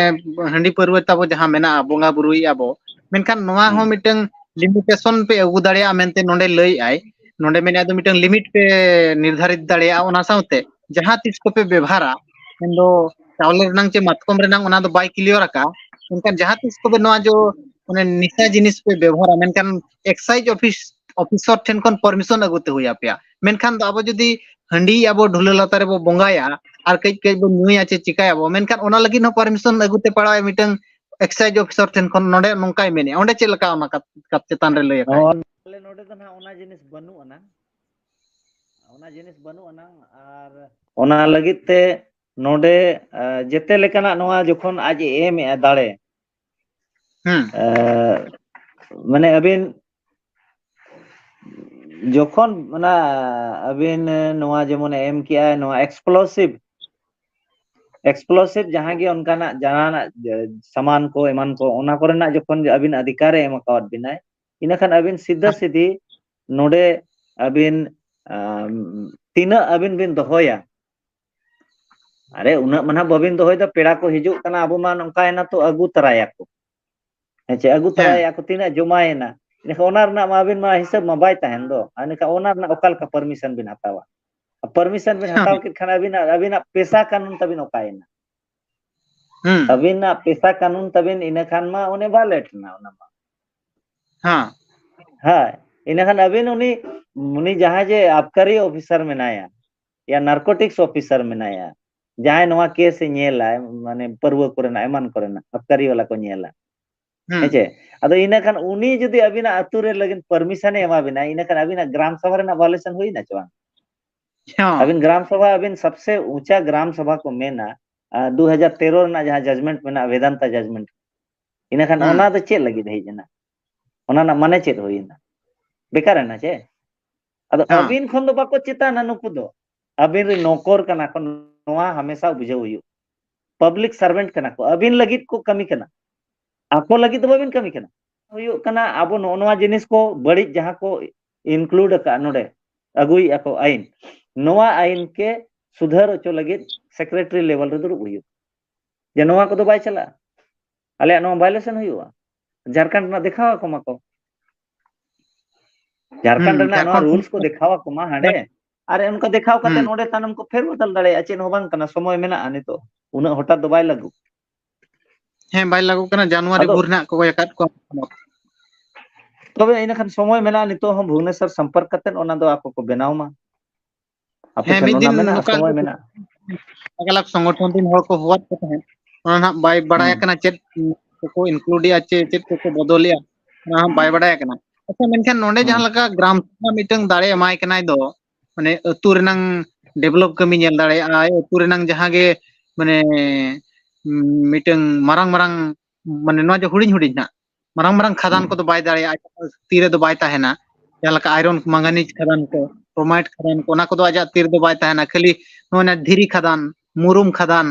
ᱦᱟᱺᱰᱤ ᱯᱟᱹᱨᱣᱟᱹ ᱛᱟᱵᱚ ᱡᱟᱦᱟᱸ ᱢᱮᱱᱟᱜᱼᱟ, ᱵᱚᱸᱜᱟ ᱵᱩᱨᱩᱭᱮᱫᱼᱟ ᱵᱚ, ᱢᱮᱱᱠᱷᱟᱱ ᱱᱚᱣᱟ ᱦᱩᱸ᱾ ᱦᱚᱸ ᱢᱤᱫᱴᱟᱝ ᱞᱤᱢᱤᱴᱮᱥᱚᱱ ᱯᱮ ᱟᱹᱜᱩ ᱫᱟᱲᱮᱭᱟᱜᱼᱟ ᱢᱮᱱᱛᱮ ᱱᱚᱰᱮ ᱞᱟᱹᱭᱮᱫᱼᱟᱭ᱾ ᱱᱚᱰᱮ ᱢᱮᱱᱮᱫᱼᱟ ᱫᱚ ᱢᱤᱫᱴᱟᱝ ᱞᱤᱢᱤᱴ ᱯᱮ ᱱᱤᱨᱫᱷᱟᱨᱤᱛ ᱫᱟᱲᱮᱭᱟᱜᱼᱟ, ᱚᱱᱟ ᱥᱟᱶᱛᱮ ᱡᱟᱦᱟᱸ ᱛᱤᱥ ᱠᱚᱯᱮ ᱵᱮᱵᱷᱟᱨᱟ, ᱢᱮᱱᱫᱚ ᱪᱟᱣᱞᱮ ᱨᱮᱱᱟᱝ ᱪᱮ ᱢᱟᱛᱠᱚᱢ ᱨᱮᱱᱟᱝ, ᱚᱱᱟ ᱫᱚ ᱵᱟᱭ ᱠᱞᱤᱭᱟᱨ ᱟᱠᱟᱫᱼᱟ᱾ ᱢᱮᱱᱠᱷᱟᱱ ᱡᱟᱦᱟᱸ ᱛᱤᱥ ᱠᱚᱯᱮ ᱱᱚᱣᱟ ᱡᱚ ᱢᱟᱱᱮ ᱱᱤᱥᱟ ᱡᱤᱱᱤᱥ ᱯᱮ ᱵᱮᱵᱚᱦᱟᱨᱟ, ᱢᱮᱱᱠᱷᱟᱱ ᱮᱠᱥᱟᱭᱤᱡ ᱚᱯᱷᱤᱥ ᱚᱯᱷᱤᱥᱚᱨ ᱴᱷᱮᱱ ᱠᱷᱚᱱ ᱯᱟᱨᱢᱤᱥᱚᱱ ᱟᱹᱜᱩ ᱛᱮ ᱦᱩᱭ ᱟᱯᱮᱭᱟ᱾ ᱢᱮᱱᱠᱷᱟᱱ ᱫᱚ ᱟᱵᱚ ᱡᱩᱫᱤ ᱦᱟᱺᱰᱤ ᱟᱵᱚ ᱰᱷᱩᱞᱟᱹ ᱞᱟᱛᱟᱨ ᱨᱮᱵᱚ ᱵᱚᱸᱜᱟᱭᱟ ᱟᱨ ᱠᱟᱹᱡ ᱠᱟᱹᱡ ᱵᱚ ᱧᱩᱭᱟ ᱪᱮ ᱪᱤᱠᱟᱹᱭᱟᱵᱚ, ᱢᱮᱱᱠᱷᱟᱱ ᱚᱱᱟ ᱞᱟᱹᱜᱤᱫ ᱦᱚᱸ ᱯᱟᱨᱢᱤᱥᱚᱱ ᱟᱹᱜᱩ ᱛᱮ ᱯᱟᱲᱟᱣᱟᱭ ᱢᱤᱫᱴᱟᱝ ᱮᱠᱥᱟᱭᱤᱡᱽ ᱚᱯᱷᱤᱥᱟᱨ ᱴᱷᱮᱱ ᱠᱷᱚᱱ᱾ ᱱᱚᱰᱮ ᱱᱚᱝᱠᱟᱭ ᱢᱮᱱᱮᱜᱼᱟ, ᱚᱸᱰᱮ ᱪᱮᱫ ᱞᱮᱠᱟ ᱚᱱᱟ ᱠᱟᱛ-, ᱠᱟᱛ-, ᱪᱮᱛᱟᱱ ᱨᱮ ᱞᱟᱹᱭ ᱟᱠᱟᱫ? ᱦᱚᱸ, ᱟᱞᱮ ᱱᱚᱰᱮ ᱫᱚ ᱱᱟᱦᱟᱜ ᱚᱱᱟ ᱡᱤᱱᱤᱥ ᱵᱟᱹᱱᱩᱜ ᱟᱱᱟ, ᱚᱱᱟ ᱡᱤᱱᱤᱥ ᱵᱟᱹᱱᱩᱜ ᱟᱱᱟ᱾ ᱟᱨ ᱚᱱᱟ ᱞᱟᱹᱜᱤᱫ ᱛᱮ ᱱᱚᱰᱮ, ᱟ, ᱡᱮᱛᱮ ᱞᱮᱠᱟᱱᱟᱜ ᱱᱚᱣᱟ ᱡᱚᱠᱷᱚᱱ ᱟᱡ ᱮ ᱮᱢᱮᱜᱼᱟ ᱫᱟᱲᱮ, ᱦᱩᱸ᱾ ᱮ, ᱢᱟᱱᱮ ᱟᱹᱵᱤᱱ ᱡᱚᱠᱷᱚᱱ ᱚᱱᱟ ᱟᱹᱵᱤᱱ ᱱᱚᱣᱟ ᱡᱮᱢᱚᱱ ᱮᱢ ᱠᱮᱜᱼᱟᱭ ᱱᱚᱣᱟ explosive, explosive ᱡᱟᱦᱟᱸ ᱜᱮ ᱚᱱᱠᱟᱱᱟᱜ ᱡᱟᱦᱟᱱᱟᱜ ᱥᱟᱢᱟᱱ ᱠᱚ ᱮᱢᱟᱱ ᱠᱚ, ᱚᱱᱟ ᱠᱚᱨᱮᱱᱟᱜ ᱡᱚᱠᱷᱚᱱ ᱟᱹᱵᱤᱱ ᱚᱫᱷᱤᱠᱟᱨ ᱮ ᱮᱢ ᱟᱠᱟᱣᱟᱫ ᱵᱤᱱᱟᱭ, ᱤᱱᱟᱹᱠᱷᱟᱱ ᱟᱹᱵᱤᱱ ᱥᱤᱫᱷᱟᱹ ᱦᱮᱸ᱾ ᱥᱤᱫᱷᱤ ᱱᱚᱰᱮ ᱟᱹᱵᱤᱱ, ᱟᱢ, ᱛᱤᱱᱟᱹᱜ ᱟᱹᱵᱤᱱ ᱵᱤᱱ ᱫᱚᱦᱚᱭᱟ? ᱟᱨᱮ, ᱩᱱᱟᱹᱜ ᱢᱟ ᱱᱟᱦᱟᱜ ᱵᱟᱹᱵᱤᱱ ᱫᱚᱦᱚᱭᱮᱫᱟ, ᱯᱮᱲᱟ ᱠᱚ ᱦᱤᱡᱩᱜ ᱠᱟᱱᱟ, ᱟᱵᱚ ᱢᱟ ᱱᱚᱝᱠᱟᱭᱮᱱᱟ ᱛᱚ, ᱟᱹᱜᱩ ᱛᱟᱨᱟᱭᱟᱠᱚ᱾ ᱦᱮᱸ ᱪᱮ, ᱟᱹᱜᱩ ᱦᱮᱸ᱾ ᱛᱟᱨᱟᱭᱟᱠᱚ, ᱛᱤᱱᱟᱹᱜ ᱡᱚᱢᱟᱭᱮᱱᱟ? ᱮᱱᱠᱷᱟᱱ ᱚᱱᱟ ᱨᱮᱱᱟᱜ ᱢᱟ ᱟᱹᱵᱤᱱ ᱢᱟ ᱦᱤᱥᱟᱹᱵ ᱢᱟ ᱵᱟᱭ ᱛᱟᱦᱮᱱ ᱫᱚ᱾ ᱟᱨ ᱮᱱᱠᱷᱟᱱ ᱚᱱᱟ ᱨᱮᱱᱟᱜ ᱚᱠᱟ ᱞᱮᱠᱟ ᱯᱟᱨᱢᱤᱥᱚᱱ ᱵᱤᱱ ᱦᱟᱛᱟᱣᱟ? ᱯᱟᱨᱢᱤᱥᱚᱱ ᱵᱤᱱ ᱦᱮᱸ᱾ ᱦᱟᱛᱟᱣ ᱠᱮᱫ ᱠᱷᱟᱱ ᱟᱹᱵᱤᱱᱟᱜ, ᱟᱹᱵᱤᱱᱟᱜ ᱯᱮᱥᱟ ᱠᱟᱹᱱᱩᱱ ᱛᱟᱹᱵᱤᱱ ᱚᱠᱟᱭᱮᱱᱟ? ᱦᱩᱸ᱾ ᱟᱹᱵᱤᱱᱟᱜ ᱯᱮᱥᱟ ᱠᱟᱹᱱᱩᱱ ᱛᱟᱹᱵᱤᱱ ᱤᱱᱟᱹ ᱠᱷᱟᱱ ᱢᱟ ᱚᱱᱮ ᱵᱷᱟᱭᱞᱮᱴ ᱮᱱᱟ ᱚᱱᱟ ᱢᱟ᱾ ᱦᱮᱸ᱾ ᱦᱮᱸ, ᱤᱱᱟᱹ ᱠᱷᱟᱱ ᱟᱹᱵᱤᱱ ᱩᱱᱤ, ᱩᱱᱤ ᱡᱟᱦᱟᱸᱭ ᱡᱮ ᱟᱵᱠᱟᱨᱤ ᱚᱯᱷᱤᱥᱟᱨ ᱢᱮᱱᱟᱭᱟ, ᱭᱟ ᱱᱟᱨᱠᱳᱴᱤᱠᱥ ᱚᱯᱷᱤᱥᱟᱨ ᱢᱮᱱᱟᱭᱟ, ᱡᱟᱦᱟᱸᱭ ᱱᱚᱣᱟ ᱠᱮᱥ ᱮ ᱧᱮᱞᱟᱭ, ᱢᱟᱱᱮ ᱯᱟᱹᱨᱣᱟᱹ ᱠᱚᱨᱮᱱᱟᱜ, ᱮᱢᱟᱱ ᱠᱚᱨᱮᱱᱟᱜ, ᱟᱵᱠᱟᱨᱤ ᱣᱟᱞᱟ ᱠᱚ ᱧᱮᱞᱟ᱾ ᱦᱩᱸ᱾ ᱦᱮᱸ ᱪᱮ? ᱟᱫᱚ ᱤᱱᱟᱹ ᱠᱷᱟᱱ ᱩᱱᱤ ᱡᱩᱫᱤ ᱟᱹᱵᱤᱱᱟᱜ ᱟᱹᱛᱩ ᱨᱮ ᱞᱟᱹᱜᱤᱫ ᱯᱟᱨᱢᱤᱥᱚᱱ ᱮ ᱮᱢᱟ ᱵᱤᱱᱟ, ᱤᱱᱟᱹ ᱠᱷᱟᱱ ᱟᱹᱵᱤᱱᱟᱜ ᱜᱨᱟᱢ ᱥᱚᱵᱷᱟ ᱨᱮᱱᱟᱜ ᱵᱷᱟᱭᱞᱮᱥᱚᱱ ᱦᱩᱭᱱᱟ ᱪᱮ ᱵᱟᱝ? ᱦᱚᱸ᱾ ᱟᱹᱵᱤᱱ ᱜᱨᱟᱢ ᱥᱚᱵᱷᱟ, ᱟᱹᱵᱤᱱ ᱥᱚᱵᱥᱮ ᱩᱪᱟ ᱜᱨᱟᱢ ᱥᱚᱵᱷᱟ ᱠᱚ ᱢᱮᱱᱟ, ᱟᱨ ᱫᱩ ᱦᱟᱡᱟᱨ ᱛᱮᱨᱚ ᱨᱮᱱᱟᱜ ᱡᱟᱦᱟᱸ ᱡᱟᱡᱢᱮᱱᱴ ᱢᱮᱱᱟᱜᱼᱟ, ᱵᱷᱮᱫᱟᱱᱛᱟ ᱡᱟᱡᱢᱮᱱᱴ, ᱤᱱᱟᱹ ᱠᱷᱟᱱ ᱦᱩᱸ᱾ ᱚᱱᱟ ᱫᱚ ᱪᱮᱫ ᱞᱟᱹᱜᱤᱫ ᱦᱮᱡ ᱮᱱᱟ? ᱚᱱᱟ ᱨᱮᱱᱟᱜ ᱢᱟᱱᱮ ᱪᱮᱫ ᱦᱩᱭᱮᱱᱟ? ᱵᱮᱠᱟᱨ ᱮᱱᱟ ᱪᱮ? ᱟᱫᱚ ᱦᱮᱸ᱾ ᱟᱹᱵᱤᱱ ᱠᱷᱚᱱ ᱫᱚ ᱵᱟᱠᱚ ᱪᱮᱛᱟᱱᱟ ᱱᱩᱠᱩ ᱫᱚ, ᱟᱹᱵᱤᱱ ᱨᱮᱱ ᱱᱚᱠᱚᱨ ᱠᱟᱱᱟ ᱠᱚ, ᱱᱚᱣᱟ ᱦᱟᱢᱮᱥᱟ ᱵᱩᱡᱷᱟᱹᱣ ᱦᱩᱭᱩᱜ᱾ ᱯᱟᱵᱽᱞᱤᱠ ᱥᱟᱨᱵᱷᱮᱱᱴ ᱠᱟᱱᱟ ᱠᱚ, ᱟᱹᱵᱤᱱ ᱞᱟᱹᱜᱤᱫ ᱠᱚ ᱠᱟᱹᱢᱤ ᱠᱟᱱᱟ, ᱟᱠᱚ ᱞᱟᱹᱜᱤᱫ ᱫᱚ ᱵᱟᱹᱵᱤᱱ ᱠᱟᱹᱢᱤ ᱠᱟᱱᱟ᱾ ᱦᱩᱭᱩᱜ ᱠᱟᱱᱟ, ᱟᱵᱚ ᱱᱚᱜᱼᱚ ᱱᱚᱣᱟ ᱡᱤᱱᱤᱥ ᱠᱚ ᱵᱟᱹᱲᱤᱡ ᱡᱟᱦᱟᱸ ᱠᱚ ᱤᱱᱠᱞᱩᱰ ᱟᱠᱟᱫᱼᱟ ᱱᱚᱰᱮ, ᱟᱹᱜᱩᱭᱮᱫᱼᱟ ᱠᱚ ᱟᱹᱭᱤᱱ, ᱱᱚᱣᱟ ᱟᱹᱭᱤᱱ ᱠᱮ ᱥᱩᱫᱷᱟᱹᱨ ᱦᱚᱪᱚ ᱞᱟᱹᱜᱤᱫ ᱥᱮᱠᱨᱮᱴᱟᱨᱤ ᱞᱮᱵᱮᱞ ᱨᱮ ᱫᱩᱲᱩᱵ ᱦᱩᱭᱩᱜ, ᱡᱮ ᱱᱚᱣᱟ ᱠᱚᱫᱚ ᱵᱟᱭ ᱪᱟᱞᱟᱜᱼᱟ, ᱟᱞᱮᱭᱟᱜ ᱱᱚᱣᱟ ᱵᱷᱟᱭᱞᱮᱥᱚᱱ ᱦᱩᱭᱩᱜᱼᱟ᱾ ᱡᱷᱟᱲᱠᱷᱚᱸᱰ ᱨᱮᱱᱟᱜ ᱫᱮᱠᱷᱟᱣ ᱟᱠᱚ ᱢᱟᱠᱚ, ᱡᱷᱟᱲᱠᱷᱚᱸᱰ ᱦᱩᱸ, ᱨᱮᱱᱟᱜ ᱱᱚᱣᱟ ᱡᱷᱟᱲᱠᱷᱚᱸᱰ ᱨᱩᱞᱥ ᱠᱚ ᱫᱮᱠᱷᱟᱣ ᱟᱠᱚ ᱢᱟ ᱦᱟᱸᱰᱮ, ᱟᱨ ᱚᱱᱠᱟ ᱫᱮᱠᱷᱟᱣ ᱠᱟᱛᱮ ᱦᱩᱸ᱾ ᱱᱚᱰᱮ ᱛᱟᱭᱱᱚᱢ ᱠᱚ ᱯᱷᱮᱨ ᱵᱚᱫᱚᱞ ᱫᱟᱲᱮᱭᱟᱜᱼᱟ, ᱪᱮᱫ ᱦᱚᱸ ᱵᱟᱝ ᱠᱟᱱᱟ, ᱥᱚᱢᱚᱭ ᱢᱮᱱᱟᱜᱼᱟ ᱱᱤᱛᱚᱜ, ᱩᱱᱟᱹᱜ ᱦᱚᱴᱟᱛ ᱫᱚ ᱵᱟᱭ ᱞᱟᱹᱜᱩ᱾ ᱦᱮᱸ, ᱵᱟᱭ ᱞᱟᱹᱜᱩ ᱠᱟᱱᱟ, ᱡᱟᱱᱩᱣᱟᱨᱤ ᱟᱫᱚ ᱵᱷᱳᱨ ᱱᱟᱜ ᱠᱚ ᱠᱚᱭ ᱟᱠᱟᱫ ᱠᱚᱣᱟ᱾ ᱛᱚᱵᱮ ᱤᱱᱟᱹ ᱠᱷᱟᱱ ᱥᱚᱢᱚᱭ ᱢᱮᱱᱟᱜᱼᱟ, ᱱᱤᱛᱚᱜ ᱦᱚᱸ ᱵᱷᱩᱵᱽᱱᱮᱥᱚᱨ ᱥᱚᱢᱯᱚᱨᱠ ᱠᱟᱛᱮ ᱚᱱᱟ ᱫᱚ ᱟᱠᱚ ᱠᱚ ᱵᱮᱱᱟᱣ ᱢᱟ᱾ ᱟᱯᱮ ᱦᱮᱸ, ᱴᱷᱮᱱ ᱢᱤᱫ ᱚᱱᱟ ᱫᱤᱱ ᱢᱮᱱᱟᱜᱼᱟ, ᱱᱚᱝᱠᱟ ᱥᱚᱢᱚᱭ ᱜᱮ ᱢᱮᱱᱟᱜᱼᱟ? ᱟᱞᱟᱜᱽ ᱟᱞᱟᱜᱽ ᱥᱚᱝᱜᱚᱴᱷᱚᱱ ᱨᱮᱱ ᱦᱚᱲ ᱠᱚ ᱦᱚᱦᱚᱣᱟᱫ ᱠᱚ ᱛᱟᱦᱮᱸᱫ, ᱚᱱᱟ ᱱᱟᱦᱟᱜ ᱵᱟᱭ ᱵᱟᱲᱟᱭ ᱦᱩᱸ᱾ ᱠᱟᱱᱟ, ᱪᱮᱫ ᱠᱚᱠᱚ include ᱮᱜᱼᱟ, ᱪᱮ ᱪᱮᱫ ᱠᱚᱠᱚ ᱵᱚᱫᱚᱞᱮᱜᱼᱟ, ᱚᱱᱟ ᱦᱚᱸ ᱵᱟᱭ ᱦᱩᱸ᱾ ᱵᱟᱲᱟᱭ ᱠᱟᱱᱟ᱾ ᱟᱪᱪᱷᱟ, ᱢᱮᱱᱠᱷᱟᱱ ᱱᱚᱰᱮ ᱦᱩᱸ᱾ ᱡᱟᱦᱟᱸ ᱞᱮᱠᱟ ᱜᱨᱟᱢ ᱥᱚᱵᱷᱟ ᱢᱤᱫᱴᱟᱝ ᱫᱟᱲᱮ ᱮᱢᱟᱭ ᱠᱟᱱᱟᱭ ᱫᱚ, ᱢᱟᱱᱮ ᱟᱹᱛᱩ ᱨᱮᱱᱟᱝ develop ᱠᱟᱹᱢᱤ ᱧᱮᱞ ᱫᱟᱲᱮᱭᱟᱜᱼᱟᱭ, ᱟᱹᱛᱩ ᱨᱮᱱᱟᱝ ᱡᱟᱦᱟᱸ ᱜᱮ ᱢᱟᱱᱮ, ᱩᱸ, ᱢᱤᱫᱴᱟᱝ ᱢᱟᱨᱟᱝ ᱢᱟᱨᱟᱝ, ᱢᱟᱱᱮ ᱱᱚᱣᱟ ᱡᱮ ᱦᱩᱰᱤᱧ ᱦᱩᱰᱤᱧ ᱦᱟᱸᱜ, ᱢᱟᱨᱟᱝ ᱢᱟᱨᱟᱝ ᱠᱷᱟᱫᱟᱱ ᱦᱩᱸ᱾ ᱠᱚᱫᱚ ᱵᱟᱭ ᱫᱟᱲᱮᱭᱟᱜᱼᱟ, ᱛᱤ ᱨᱮᱫᱚ ᱵᱟᱭ ᱛᱟᱦᱮᱱᱟ᱾ ᱡᱟᱦᱟᱸ ᱞᱮᱠᱟ iron manganese ᱠᱷᱟᱫᱟᱱ ᱠᱚ, chromite ᱠᱷᱟᱫᱟᱱ ᱠᱚ, ᱚᱱᱟ ᱠᱚᱫᱚ ᱟᱡᱟᱜ ᱛᱤ ᱨᱮᱫᱚ ᱵᱟᱭ ᱛᱟᱦᱮᱱᱟ᱾ ᱠᱷᱟᱹᱞᱤ ᱱᱚᱜᱼᱚᱭ ᱱᱟ ᱫᱷᱤᱨᱤ ᱠᱷᱟᱫᱟᱱ, ᱢᱩᱨᱩᱢ ᱠᱷᱟᱫᱟᱱ,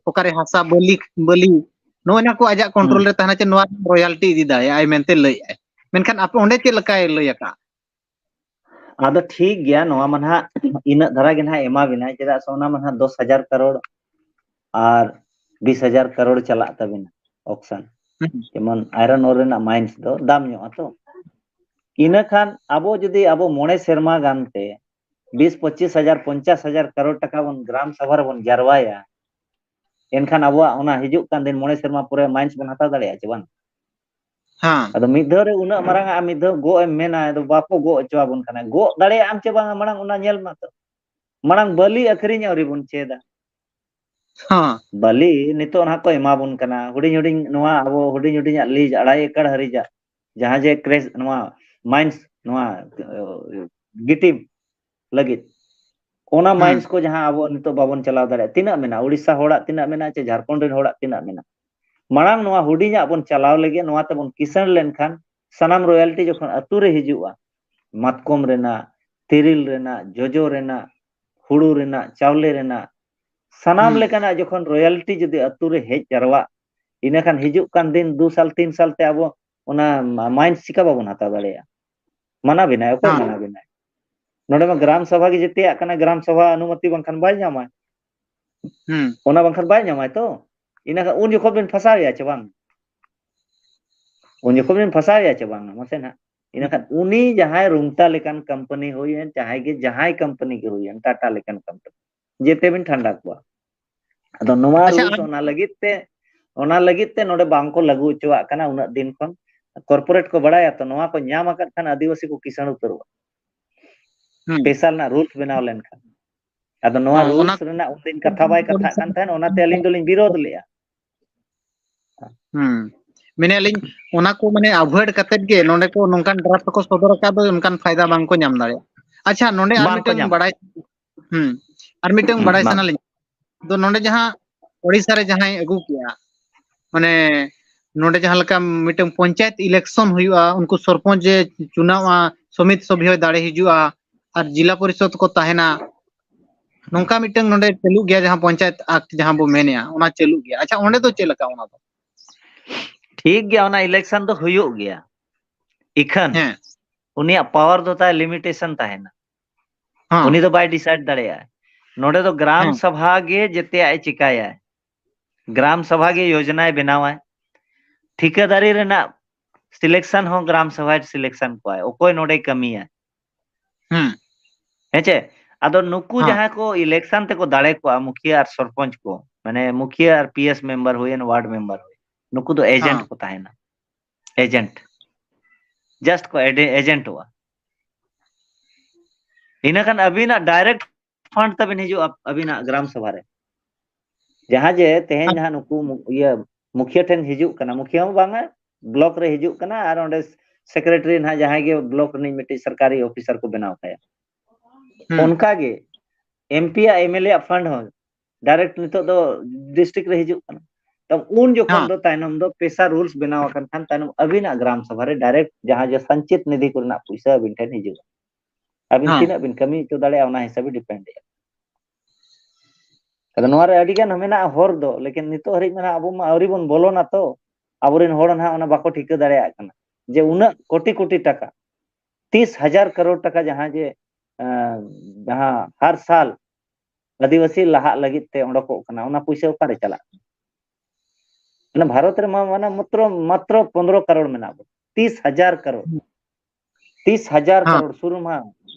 ᱚᱠᱟᱨᱮ ᱦᱟᱥᱟ ᱵᱟᱹᱞᱤ, ᱵᱟᱹᱞᱤ, ᱱᱚᱜᱼᱚᱭ ᱱᱟ ᱠᱚ ᱟᱡᱟᱜ control ᱦᱩᱸ᱾ ᱨᱮ ᱛᱟᱦᱮᱱᱟ, ᱪᱮ ᱱᱚᱣᱟ royalty ᱤᱫᱤ ᱫᱟᱲᱮᱭᱟᱜᱼᱟᱭ ᱢᱮᱱᱛᱮ ᱞᱟᱹᱭᱮᱫᱼᱟᱭ᱾ ᱢᱮᱱᱠᱷᱟᱱ ᱟᱯᱮ ᱚᱸᱰᱮ ᱪᱮᱫ ᱞᱮᱠᱟᱭ ᱞᱟᱹᱭ ᱟᱠᱟᱫ? ᱟᱫᱚ ᱴᱷᱤᱠ ᱜᱮᱭᱟ, ᱱᱚᱣᱟ ᱢᱟ ᱱᱟᱦᱟᱜ ᱤᱱᱟᱹᱜ ᱫᱷᱟᱨᱟ ᱜᱮ ᱱᱟᱦᱟᱜ ᱮᱢᱟ ᱵᱤᱱᱟ, ᱪᱮᱫᱟᱜ ᱥᱮ ᱚᱱᱟ ᱢᱟ ᱱᱟᱦᱟᱜ ᱫᱚᱥ ᱦᱟᱡᱟᱨ ᱠᱟᱨᱳᱲ ᱟᱨ ᱵᱤᱥ ᱦᱟᱡᱟᱨ ᱠᱟᱨᱳᱲ ᱪᱟᱞᱟᱜ ᱛᱟᱵᱤᱱᱟ auction᱾ ᱦᱩᱸ᱾ ᱡᱮᱢᱚᱱ iron ore ᱨᱮᱱᱟᱜ mines ᱫᱚ ᱫᱟᱢ ᱧᱚᱜᱼᱟ ᱛᱚ᱾ ᱤᱱᱟᱹ ᱠᱷᱟᱱ ᱟᱵᱚ ᱡᱩᱫᱤ ᱟᱵᱚ ᱢᱚᱬᱮ ᱥᱮᱨᱢᱟ ᱜᱟᱱ ᱛᱮ ᱵᱤᱥ, ᱯᱚᱸᱪᱤᱥ ᱦᱟᱡᱟᱨ, ᱯᱚᱧᱪᱟᱥ ᱦᱟᱡᱟᱨ ᱠᱟᱨᱳᱲ ᱴᱟᱠᱟ ᱵᱚᱱ ᱜᱨᱟᱢ ᱥᱚᱵᱷᱟ ᱨᱮᱵᱚᱱ ᱡᱟᱨᱣᱟᱭᱟ, ᱮᱱᱠᱷᱟᱱ ᱟᱵᱚᱣᱟᱜ ᱚᱱᱟ ᱦᱤᱡᱩᱜ ᱠᱟᱱ ᱫᱤᱱ ᱢᱚᱬᱮ ᱥᱮᱨᱢᱟ ᱯᱚᱨᱮ mines ᱵᱚᱱ ᱦᱟᱛᱟᱣ ᱫᱟᱲᱮᱭᱟᱜᱼᱟ ᱪᱮ ᱵᱟᱝ? ᱦᱮᱸ᱾ ᱟᱫᱚ ᱢᱤᱫ ᱫᱷᱟᱣ ᱨᱮ ᱩᱱᱟᱹᱜ ᱢᱟᱨᱟᱝ ᱟᱜ ᱢᱤᱫ ᱫᱷᱟᱣ ᱜᱚᱜ ᱮᱢ ᱢᱮᱱᱟ, ᱟᱫᱚ ᱵᱟᱠᱚ ᱜᱚᱜ ᱦᱚᱪᱚ ᱟᱵᱚᱱ ᱠᱟᱱᱟ᱾ ᱜᱚᱜ ᱫᱟᱲᱮᱭᱟᱜ ᱟᱢ ᱪᱮ ᱵᱟᱝᱟ, ᱢᱟᱲᱟᱝ ᱚᱱᱟ ᱧᱮᱞ ᱢᱟᱛᱚ᱾ ᱢᱟᱲᱟᱝ ᱵᱟᱹᱞᱤ ᱟᱹᱠᱷᱨᱤᱧ ᱟᱹᱣᱨᱤ ᱵᱚᱱ ᱪᱮᱫᱟ᱾ ᱦᱮᱸ᱾ ᱵᱟᱹᱞᱤ ᱱᱤᱛᱚᱜ ᱱᱟᱦᱟᱜ ᱠᱚ ᱮᱢᱟ ᱵᱚᱱ ᱠᱟᱱᱟ, ᱦᱩᱰᱤᱧ ᱦᱩᱰᱤᱧ, ᱱᱚᱣᱟ ᱟᱵᱚ ᱦᱩᱰᱤᱧ ᱦᱩᱰᱤᱧᱟᱜ lease, ᱟᱲᱟᱭ ᱮᱠᱚᱨ ᱦᱟᱹᱨᱤᱡᱟᱜ, ᱡᱟᱦᱟᱸ ᱡᱮ ᱠᱨᱮᱥ, ᱱᱚᱣᱟ mines, ᱱᱚᱣᱟ, ᱟᱸ, ᱜᱤᱴᱤ ᱞᱟᱹᱜᱤᱫ, ᱚᱱᱟ ᱦᱩᱸ᱾ Mines ᱠᱚ ᱡᱟᱦᱟᱸ ᱟᱵᱚ ᱱᱤᱛᱚᱜ ᱵᱟᱵᱚᱱ ᱪᱟᱞᱟᱣ ᱫᱟᱲᱮᱭᱟᱜᱼᱟ, ᱛᱤᱱᱟᱹᱜ ᱢᱮᱱᱟᱜᱼᱟ? ᱩᱲᱤᱥᱥᱟ ᱦᱚᱲᱟᱜ ᱛᱤᱱᱟᱹᱜ ᱢᱮᱱᱟᱜᱼᱟ, ᱪᱮ ᱡᱷᱟᱲᱠᱷᱚᱸᱰ ᱨᱮᱱ ᱦᱚᱲᱟᱜ ᱛᱤᱱᱟᱹᱜ ᱢᱮᱱᱟᱜᱼᱟ? ᱢᱟᱲᱟᱝ ᱱᱚᱣᱟ ᱦᱩᱰᱤᱧᱟᱜ ᱵᱚᱱ ᱪᱟᱞᱟᱣ ᱞᱮᱜᱮ, ᱱᱚᱣᱟ ᱛᱮᱵᱚᱱ ᱠᱤᱥᱟᱹᱬ ᱞᱮᱱᱠᱷᱟᱱ ᱥᱟᱱᱟᱢ royalty ᱡᱚᱠᱷᱚᱱ ᱟᱹᱛᱩ ᱨᱮ ᱦᱤᱡᱩᱜᱼᱟ, ᱢᱟᱛᱠᱚᱢ ᱨᱮᱱᱟᱜ, ᱛᱤᱨᱤᱞ ᱨᱮᱱᱟᱜ, ᱡᱚᱡᱚ ᱨᱮᱱᱟᱜ, ᱦᱩᱲᱩ ᱨᱮᱱᱟᱜ, ᱪᱟᱣᱞᱮ ᱨᱮᱱᱟᱜ, ᱥᱟᱱᱟᱢ ᱦᱩᱸ᱾ ᱞᱮᱠᱟᱱᱟᱜ ᱡᱚᱠᱷᱚᱱ royalty ᱡᱩᱫᱤ ᱟᱹᱛᱩ ᱨᱮ ᱦᱮᱡ ᱡᱟᱨᱣᱟᱜ, ᱤᱱᱟᱹ ᱠᱷᱟᱱ ᱦᱤᱡᱩᱜ ᱠᱟᱱ ᱫᱤᱱ ᱫᱩ ᱥᱟᱞ, ᱛᱤᱱ ᱥᱟᱞ ᱛᱮ ᱟᱵᱚ ᱚᱱᱟ mines ᱪᱤᱠᱟ ᱵᱟᱵᱚᱱ ᱦᱟᱛᱟᱣ ᱫᱟᱲᱮᱭᱟᱜᱼᱟ? ᱢᱟᱱᱟ ᱵᱮᱱᱟᱭ, ᱚᱠᱚᱭ ᱦᱮᱸ᱾ ᱢᱟᱱᱟ ᱵᱮᱱᱟᱭ? ᱱᱚᱰᱮ ᱢᱟ ᱜᱨᱟᱢ ᱥᱚᱵᱷᱟ ᱜᱮ ᱡᱮᱛᱮᱭᱟᱜ ᱠᱟᱱᱟ, ᱜᱨᱟᱢ ᱥᱚᱵᱷᱟ ᱚᱱᱩᱢᱚᱛᱤ ᱵᱟᱝᱠᱷᱟᱱ ᱵᱟᱭ ᱧᱟᱢᱟ᱾ ᱦᱩᱸ᱾ ᱚᱱᱟ ᱵᱟᱝᱠᱷᱟᱱ ᱵᱟᱭ ᱧᱟᱢᱟᱭ ᱛᱚ᱾ ᱤᱱᱟᱹ ᱠᱷᱟᱱ ᱩᱱ ᱡᱚᱠᱷᱚᱱ ᱵᱤᱱ ᱯᱷᱟᱥᱟᱣᱮᱭᱟ ᱪᱮ ᱵᱟᱝ? ᱩᱱ ᱡᱚᱠᱷᱚᱱ ᱵᱤᱱ ᱯᱷᱟᱥᱟᱣᱮᱭᱟ ᱪᱮ ᱵᱟᱝ? ᱢᱟᱥᱮ ᱱᱟᱦᱟᱜ᱾ ᱤᱱᱟᱹ ᱠᱷᱟᱱ ᱩᱱᱤ ᱡᱟᱦᱟᱸᱭ ᱨᱩᱝᱴᱟ ᱞᱮᱠᱟᱱ company ᱦᱩᱭᱮᱱ, ᱪᱟᱦᱮ ᱜᱮ ᱡᱟᱦᱟᱸᱭ company ᱜᱮ ᱦᱩᱭᱮᱱ, ᱴᱟᱴᱟ ᱞᱮᱠᱟᱱ company, ᱡᱮᱛᱮ ᱵᱤᱱ ᱴᱷᱟᱱᱰᱟ ᱠᱚᱣᱟ᱾ ᱟᱫᱚ ᱱᱚᱣᱟ ᱟᱪᱪᱷᱟ, rules ᱟᱢ ᱚᱱᱟ ᱞᱟᱹᱜᱤᱫ ᱛᱮ, ᱚᱱᱟ ᱞᱟᱹᱜᱤᱫ ᱛᱮ ᱱᱚᱰᱮ ᱵᱟᱝ ᱠᱚ ᱞᱟᱹᱜᱩ ᱦᱚᱪᱚᱣᱟᱜ ᱠᱟᱱᱟ ᱩᱱᱟᱹᱜ ᱫᱤᱱ ᱠᱷᱚᱱ᱾ Corporate ᱠᱚ ᱵᱟᱲᱟᱭᱟ ᱛᱚ, ᱱᱚᱣᱟ ᱠᱚ ᱧᱟᱢ ᱟᱠᱟᱫ ᱠᱷᱟᱱ ᱟᱹᱫᱤᱵᱟᱹᱥᱤ ᱠᱚ ᱠᱤᱥᱟᱹᱬ ᱩᱛᱟᱹᱨᱚᱜᱼᱟ᱾ ᱦᱩᱸ᱾ ᱯᱮᱥᱟ ᱨᱮᱱᱟᱜ rules ᱵᱮᱱᱟᱣ ᱞᱮᱱᱠᱷᱟᱱ᱾ ᱟᱫᱚ ᱱᱚᱣᱟ ᱦᱚᱸ, ᱚᱱᱟ ᱨᱩᱞᱥ ᱨᱮᱱᱟᱜ ᱩᱱᱫᱤᱱ ᱠᱟᱛᱷᱟ ᱵᱟᱭ ᱠᱟᱛᱷᱟᱜ ᱠᱟᱱ ᱛᱟᱦᱮᱸᱫ, ᱚᱱᱟᱛᱮ ᱟᱹᱞᱤᱧ ᱫᱚᱞᱤᱧ ᱵᱤᱨᱳᱫᱷ ᱞᱮᱫᱼᱟ᱾ ᱦᱩᱸ᱾ ᱢᱮᱱᱮᱫ ᱞᱤᱧ, ᱚᱱᱟ ᱠᱚ ᱢᱟᱱᱮ avoid ᱠᱟᱛᱮᱫ ᱜᱮ ᱱᱚᱰᱮ ᱠᱚ ᱱᱚᱝᱠᱟᱱ draft ᱠᱚ ᱥᱚᱫᱚᱨ ᱟᱠᱟᱫ ᱫᱚ ᱚᱱᱠᱟᱱ ᱯᱷᱟᱭᱫᱟ ᱵᱟᱝ ᱠᱚ ᱧᱟᱢ ᱫᱟᱲᱮᱭᱟᱜᱼᱟ᱾ ᱟᱪᱪᱷᱟ, ᱱᱚᱰᱮ ᱟᱨ ᱵᱟᱝ ᱠᱚ ᱢᱤᱫᱴᱟᱝ ᱧᱟᱢᱟ᱾ ᱵᱟᱲᱟᱭ, ᱦᱩᱸ, ᱟᱨ ᱢᱤᱫᱴᱟᱝ ᱦᱩᱸ, ᱵᱟᱲᱟᱭ ᱢᱟ᱾ ᱥᱟᱱᱟ ᱞᱤᱧᱟ᱾ ᱟᱫᱚ ᱱᱚᱰᱮ ᱡᱟᱦᱟᱸ ᱳᱰᱤᱥᱟ ᱨᱮ ᱡᱟᱦᱟᱸᱭ ᱟᱹᱜᱩ ᱠᱮᱜᱼᱟ, ᱢᱟᱱᱮ ᱱᱚᱰᱮ ᱡᱟᱦᱟᱸ ᱞᱮᱠᱟ ᱢᱤᱫᱴᱟᱝ ᱯᱚᱧᱪᱟᱭᱮᱛ election ᱦᱩᱭᱩᱜᱼᱟ, ᱩᱱᱠᱩ ᱥᱚᱨᱯᱚᱧᱪ ᱮ ᱪᱩᱱᱟᱣᱟ, ᱥᱚᱢᱤᱛ ᱥᱚᱵᱷᱤᱭᱚᱭ ᱫᱟᱲᱮ ᱦᱤᱡᱩᱜᱼᱟ, ᱟᱨ ᱡᱤᱞᱟ ᱯᱚᱨᱤᱥᱚᱫᱽ ᱠᱚ ᱛᱟᱦᱮᱱᱟ, ᱱᱚᱝᱠᱟ ᱢᱤᱫᱴᱟᱝ ᱱᱚᱰᱮ ᱪᱟᱹᱞᱩᱜ ᱜᱮᱭᱟ, ᱡᱟᱦᱟᱸ ᱯᱚᱧᱪᱟᱭᱮᱛ ᱟᱠᱴ ᱡᱟᱦᱟᱸ ᱵᱚ ᱢᱮᱱᱮᱜᱼᱟ, ᱚᱱᱟ ᱪᱟᱹᱞᱩᱜ ᱜᱮᱭᱟ᱾ ᱟᱪᱪᱷᱟ, ᱚᱸᱰᱮ ᱫᱚ ᱪᱮᱫ ᱞᱮᱠᱟ ᱚᱱᱟ ᱫᱚ? ᱴᱷᱤᱠ ᱜᱮᱭᱟ, ᱚᱱᱟ election ᱫᱚ ᱦᱩᱭᱩᱜ ᱜᱮᱭᱟ, ᱤᱠᱷᱟᱹᱱ ᱦᱮᱸ᱾ ᱩᱱᱤᱭᱟᱜ power ᱫᱚ ᱛᱟᱭ limitation ᱛᱟᱦᱮᱱᱟ᱾ ᱦᱮᱸ᱾ ᱩᱱᱤ ᱫᱚ ᱵᱟᱭ decide ᱫᱟᱲᱮᱭᱟᱜᱼᱟ᱾ ᱱᱚᱰᱮ ᱫᱚ ᱜᱨᱟᱢ ᱦᱮᱸ᱾ ᱥᱚᱵᱷᱟ ᱜᱮ ᱡᱮᱛᱮᱭᱟᱜ ᱮ ᱪᱤᱠᱟᱭᱟ᱾ ᱜᱨᱟᱢ ᱥᱚᱵᱷᱟ ᱜᱮ ᱭᱳᱡᱚᱱᱟᱭ ᱵᱮᱱᱟᱣᱟᱭ᱾ ᱴᱷᱤᱠᱟᱹᱫᱟᱨᱤ ᱨᱮᱱᱟᱜ selection ᱦᱚᱸ ᱜᱨᱟᱢ ᱥᱚᱵᱷᱟᱭ selection ᱠᱚᱣᱟᱭ, ᱚᱠᱚᱭ ᱱᱚᱰᱮᱭ ᱠᱟᱹᱢᱤᱭᱟ᱾ ᱦᱮᱸ᱾ ᱦᱮᱸ ᱪᱮ? ᱟᱫᱚ ᱱᱩᱠᱩ ᱦᱮᱸ᱾ ᱡᱟᱦᱟᱸᱭ ᱠᱚ election ᱛᱮᱠᱚ ᱫᱟᱲᱮ ᱠᱚᱜᱼᱟ, ᱢᱩᱠᱷᱤᱭᱟᱹ ᱟᱨ ᱥᱚᱨᱯᱚᱧᱪ ᱠᱚ, ᱢᱟᱱᱮ ᱢᱩᱠᱷᱤᱭᱟᱹ ᱟᱨ PS member ᱦᱩᱭᱮᱱ, ward member ᱦᱩᱭᱮᱱ, ᱱᱩᱠᱩ ᱫᱚ agent ᱦᱮᱸ᱾ ᱠᱚ ᱛᱟᱦᱮᱱᱟ᱾ Agent, just ᱠᱚ ᱮᱰᱮ-, agentᱚᱜᱼᱟ᱾ ᱤᱱᱟᱹ ᱠᱷᱟᱱ ᱟᱹᱵᱤᱱᱟᱜ direct fund ᱛᱟᱵᱤᱱ ᱦᱤᱡᱩᱜᱼᱟ ᱟᱹᱵᱤᱱᱟᱜ ᱜᱨᱟᱢ ᱥᱚᱵᱷᱟ ᱨᱮ᱾ ᱡᱟᱦᱟᱸ ᱡᱮ ᱛᱮᱦᱮᱧ ᱦᱮᱸ᱾ ᱱᱟᱦᱟᱜ ᱱᱩᱠᱩ ᱢᱩ-, ᱤᱭᱟᱹ ᱢᱩᱠᱷᱤᱭᱟᱹ ᱴᱷᱮᱱ ᱦᱤᱡᱩᱜ ᱠᱟᱱᱟ, ᱢᱩᱠᱷᱤᱭᱟᱹ ᱦᱚᱸ ᱵᱟᱝᱟ, block ᱨᱮ ᱦᱤᱡᱩᱜ ᱠᱟᱱᱟ, ᱟᱨ ᱚᱸᱰᱮ secretary ᱱᱟᱦᱟᱜ ᱡᱟᱦᱟᱸᱭ ᱜᱮ block ᱨᱤᱱᱤᱡ ᱢᱤᱫᱴᱤᱡ ᱥᱚᱨᱠᱟᱨᱤ officer ᱠᱚ ᱵᱮᱱᱟᱣ ᱠᱟᱭᱟ᱾ ᱦᱮᱸ᱾ ᱚᱱᱠᱟ ᱜᱮ MP ᱟᱜ MLA ᱟᱜ fund ᱦᱚᱸ direct ᱱᱤᱛᱚᱜ ᱫᱚ district ᱨᱮ ᱦᱤᱡᱩᱜ ᱠᱟᱱᱟ᱾ ᱛᱚ ᱩᱱ ᱡᱚᱠᱷᱚᱱ ᱦᱮᱸ᱾ ᱫᱚ ᱛᱟᱭᱱᱚᱢ ᱫᱚ PESA rules ᱵᱮᱱᱟᱣ ᱟᱠᱟᱱ ᱠᱷᱟᱱ ᱛᱟᱭᱱᱚᱢ ᱟᱹᱵᱤᱱᱟᱜ ᱜᱨᱟᱢ ᱥᱚᱵᱷᱟ ᱨᱮ direct ᱡᱟᱦᱟᱸ ᱡᱮ ᱥᱚᱧᱪᱤᱛ ᱱᱤᱫᱷᱤ ᱠᱚᱨᱮᱱᱟᱜ ᱯᱩᱭᱥᱟᱹ ᱟᱹᱵᱤᱱ ᱴᱷᱮᱱ ᱦᱤᱡᱩᱜᱼᱟ᱾ ᱟᱹᱵᱤᱱ ᱦᱮᱸ᱾ ᱛᱤᱱᱟᱹᱜ ᱵᱤᱱ ᱠᱟᱹᱢᱤ ᱦᱚᱪᱚ ᱫᱟᱲᱮᱭᱟᱜᱼᱟ, ᱚᱱᱟ ᱦᱤᱥᱟᱹᱵ ᱮ depend ᱮᱫᱼᱟ᱾ ᱟᱫᱚ ᱱᱚᱣᱟ ᱨᱮ ᱟᱹᱰᱤ ᱜᱟᱱ ᱢᱮᱱᱟᱜᱼᱟ ᱦᱚᱨ ᱫᱚ, ᱞᱮᱠᱤᱱ ᱱᱤᱛᱚᱜ ᱦᱟᱹᱨᱤᱡ ᱢᱟ ᱱᱟᱦᱟᱜ ᱟᱵᱚ ᱢᱟ ᱟᱹᱣᱨᱤ ᱵᱚᱱ ᱵᱚᱞᱚᱱᱟ ᱛᱚ, ᱟᱵᱚᱨᱮᱱ ᱦᱚᱲ ᱱᱟᱦᱟᱜ ᱚᱱᱟ ᱵᱟᱠᱚ ᱴᱷᱤᱠᱟᱹ ᱫᱟᱲᱮᱭᱟᱜ ᱠᱟᱱᱟ ᱡᱮ ᱩᱱᱟᱹᱜ ᱠᱳᱴᱤ ᱠᱳᱴᱤ ᱴᱟᱠᱟ, ᱛᱤᱥ ᱦᱟᱡᱟᱨ ᱠᱟᱨᱳᱲ ᱴᱟᱠᱟ ᱡᱟᱦᱟᱸ ᱡᱮ, ᱮᱸ, ᱡᱟᱦᱟᱸ ᱦᱟᱨ ᱥᱟᱞ ᱟᱹᱫᱤᱵᱟᱹᱥᱤ ᱞᱟᱦᱟᱜ ᱞᱟᱹᱜᱤᱫ ᱛᱮ ᱚᱰᱚᱠᱚᱜ ᱠᱟᱱᱟ, ᱚᱱᱟ ᱯᱩᱭᱥᱟᱹ ᱚᱠᱟᱨᱮ ᱪᱟᱞᱟᱜ ᱠᱟᱱᱟ? ᱢᱟᱱᱮ ᱵᱷᱟᱨᱚᱛ ᱨᱮᱢᱟ ᱢᱟᱱᱮ ᱢᱟᱛᱨᱚ, ᱢᱟᱛᱨᱚ ᱯᱚᱱᱨᱚ ᱠᱟᱨᱳᱲ ᱢᱮᱱᱟᱜ ᱵᱚᱱᱟ, ᱛᱤᱥ ᱦᱟᱡᱟᱨ ᱠᱟᱨᱳᱲ, ᱛᱤᱥ ᱦᱟᱡᱟᱨ ᱦᱮᱸ᱾ ᱠᱟᱨᱳᱲ, ᱥᱩᱨᱩ ᱢᱟ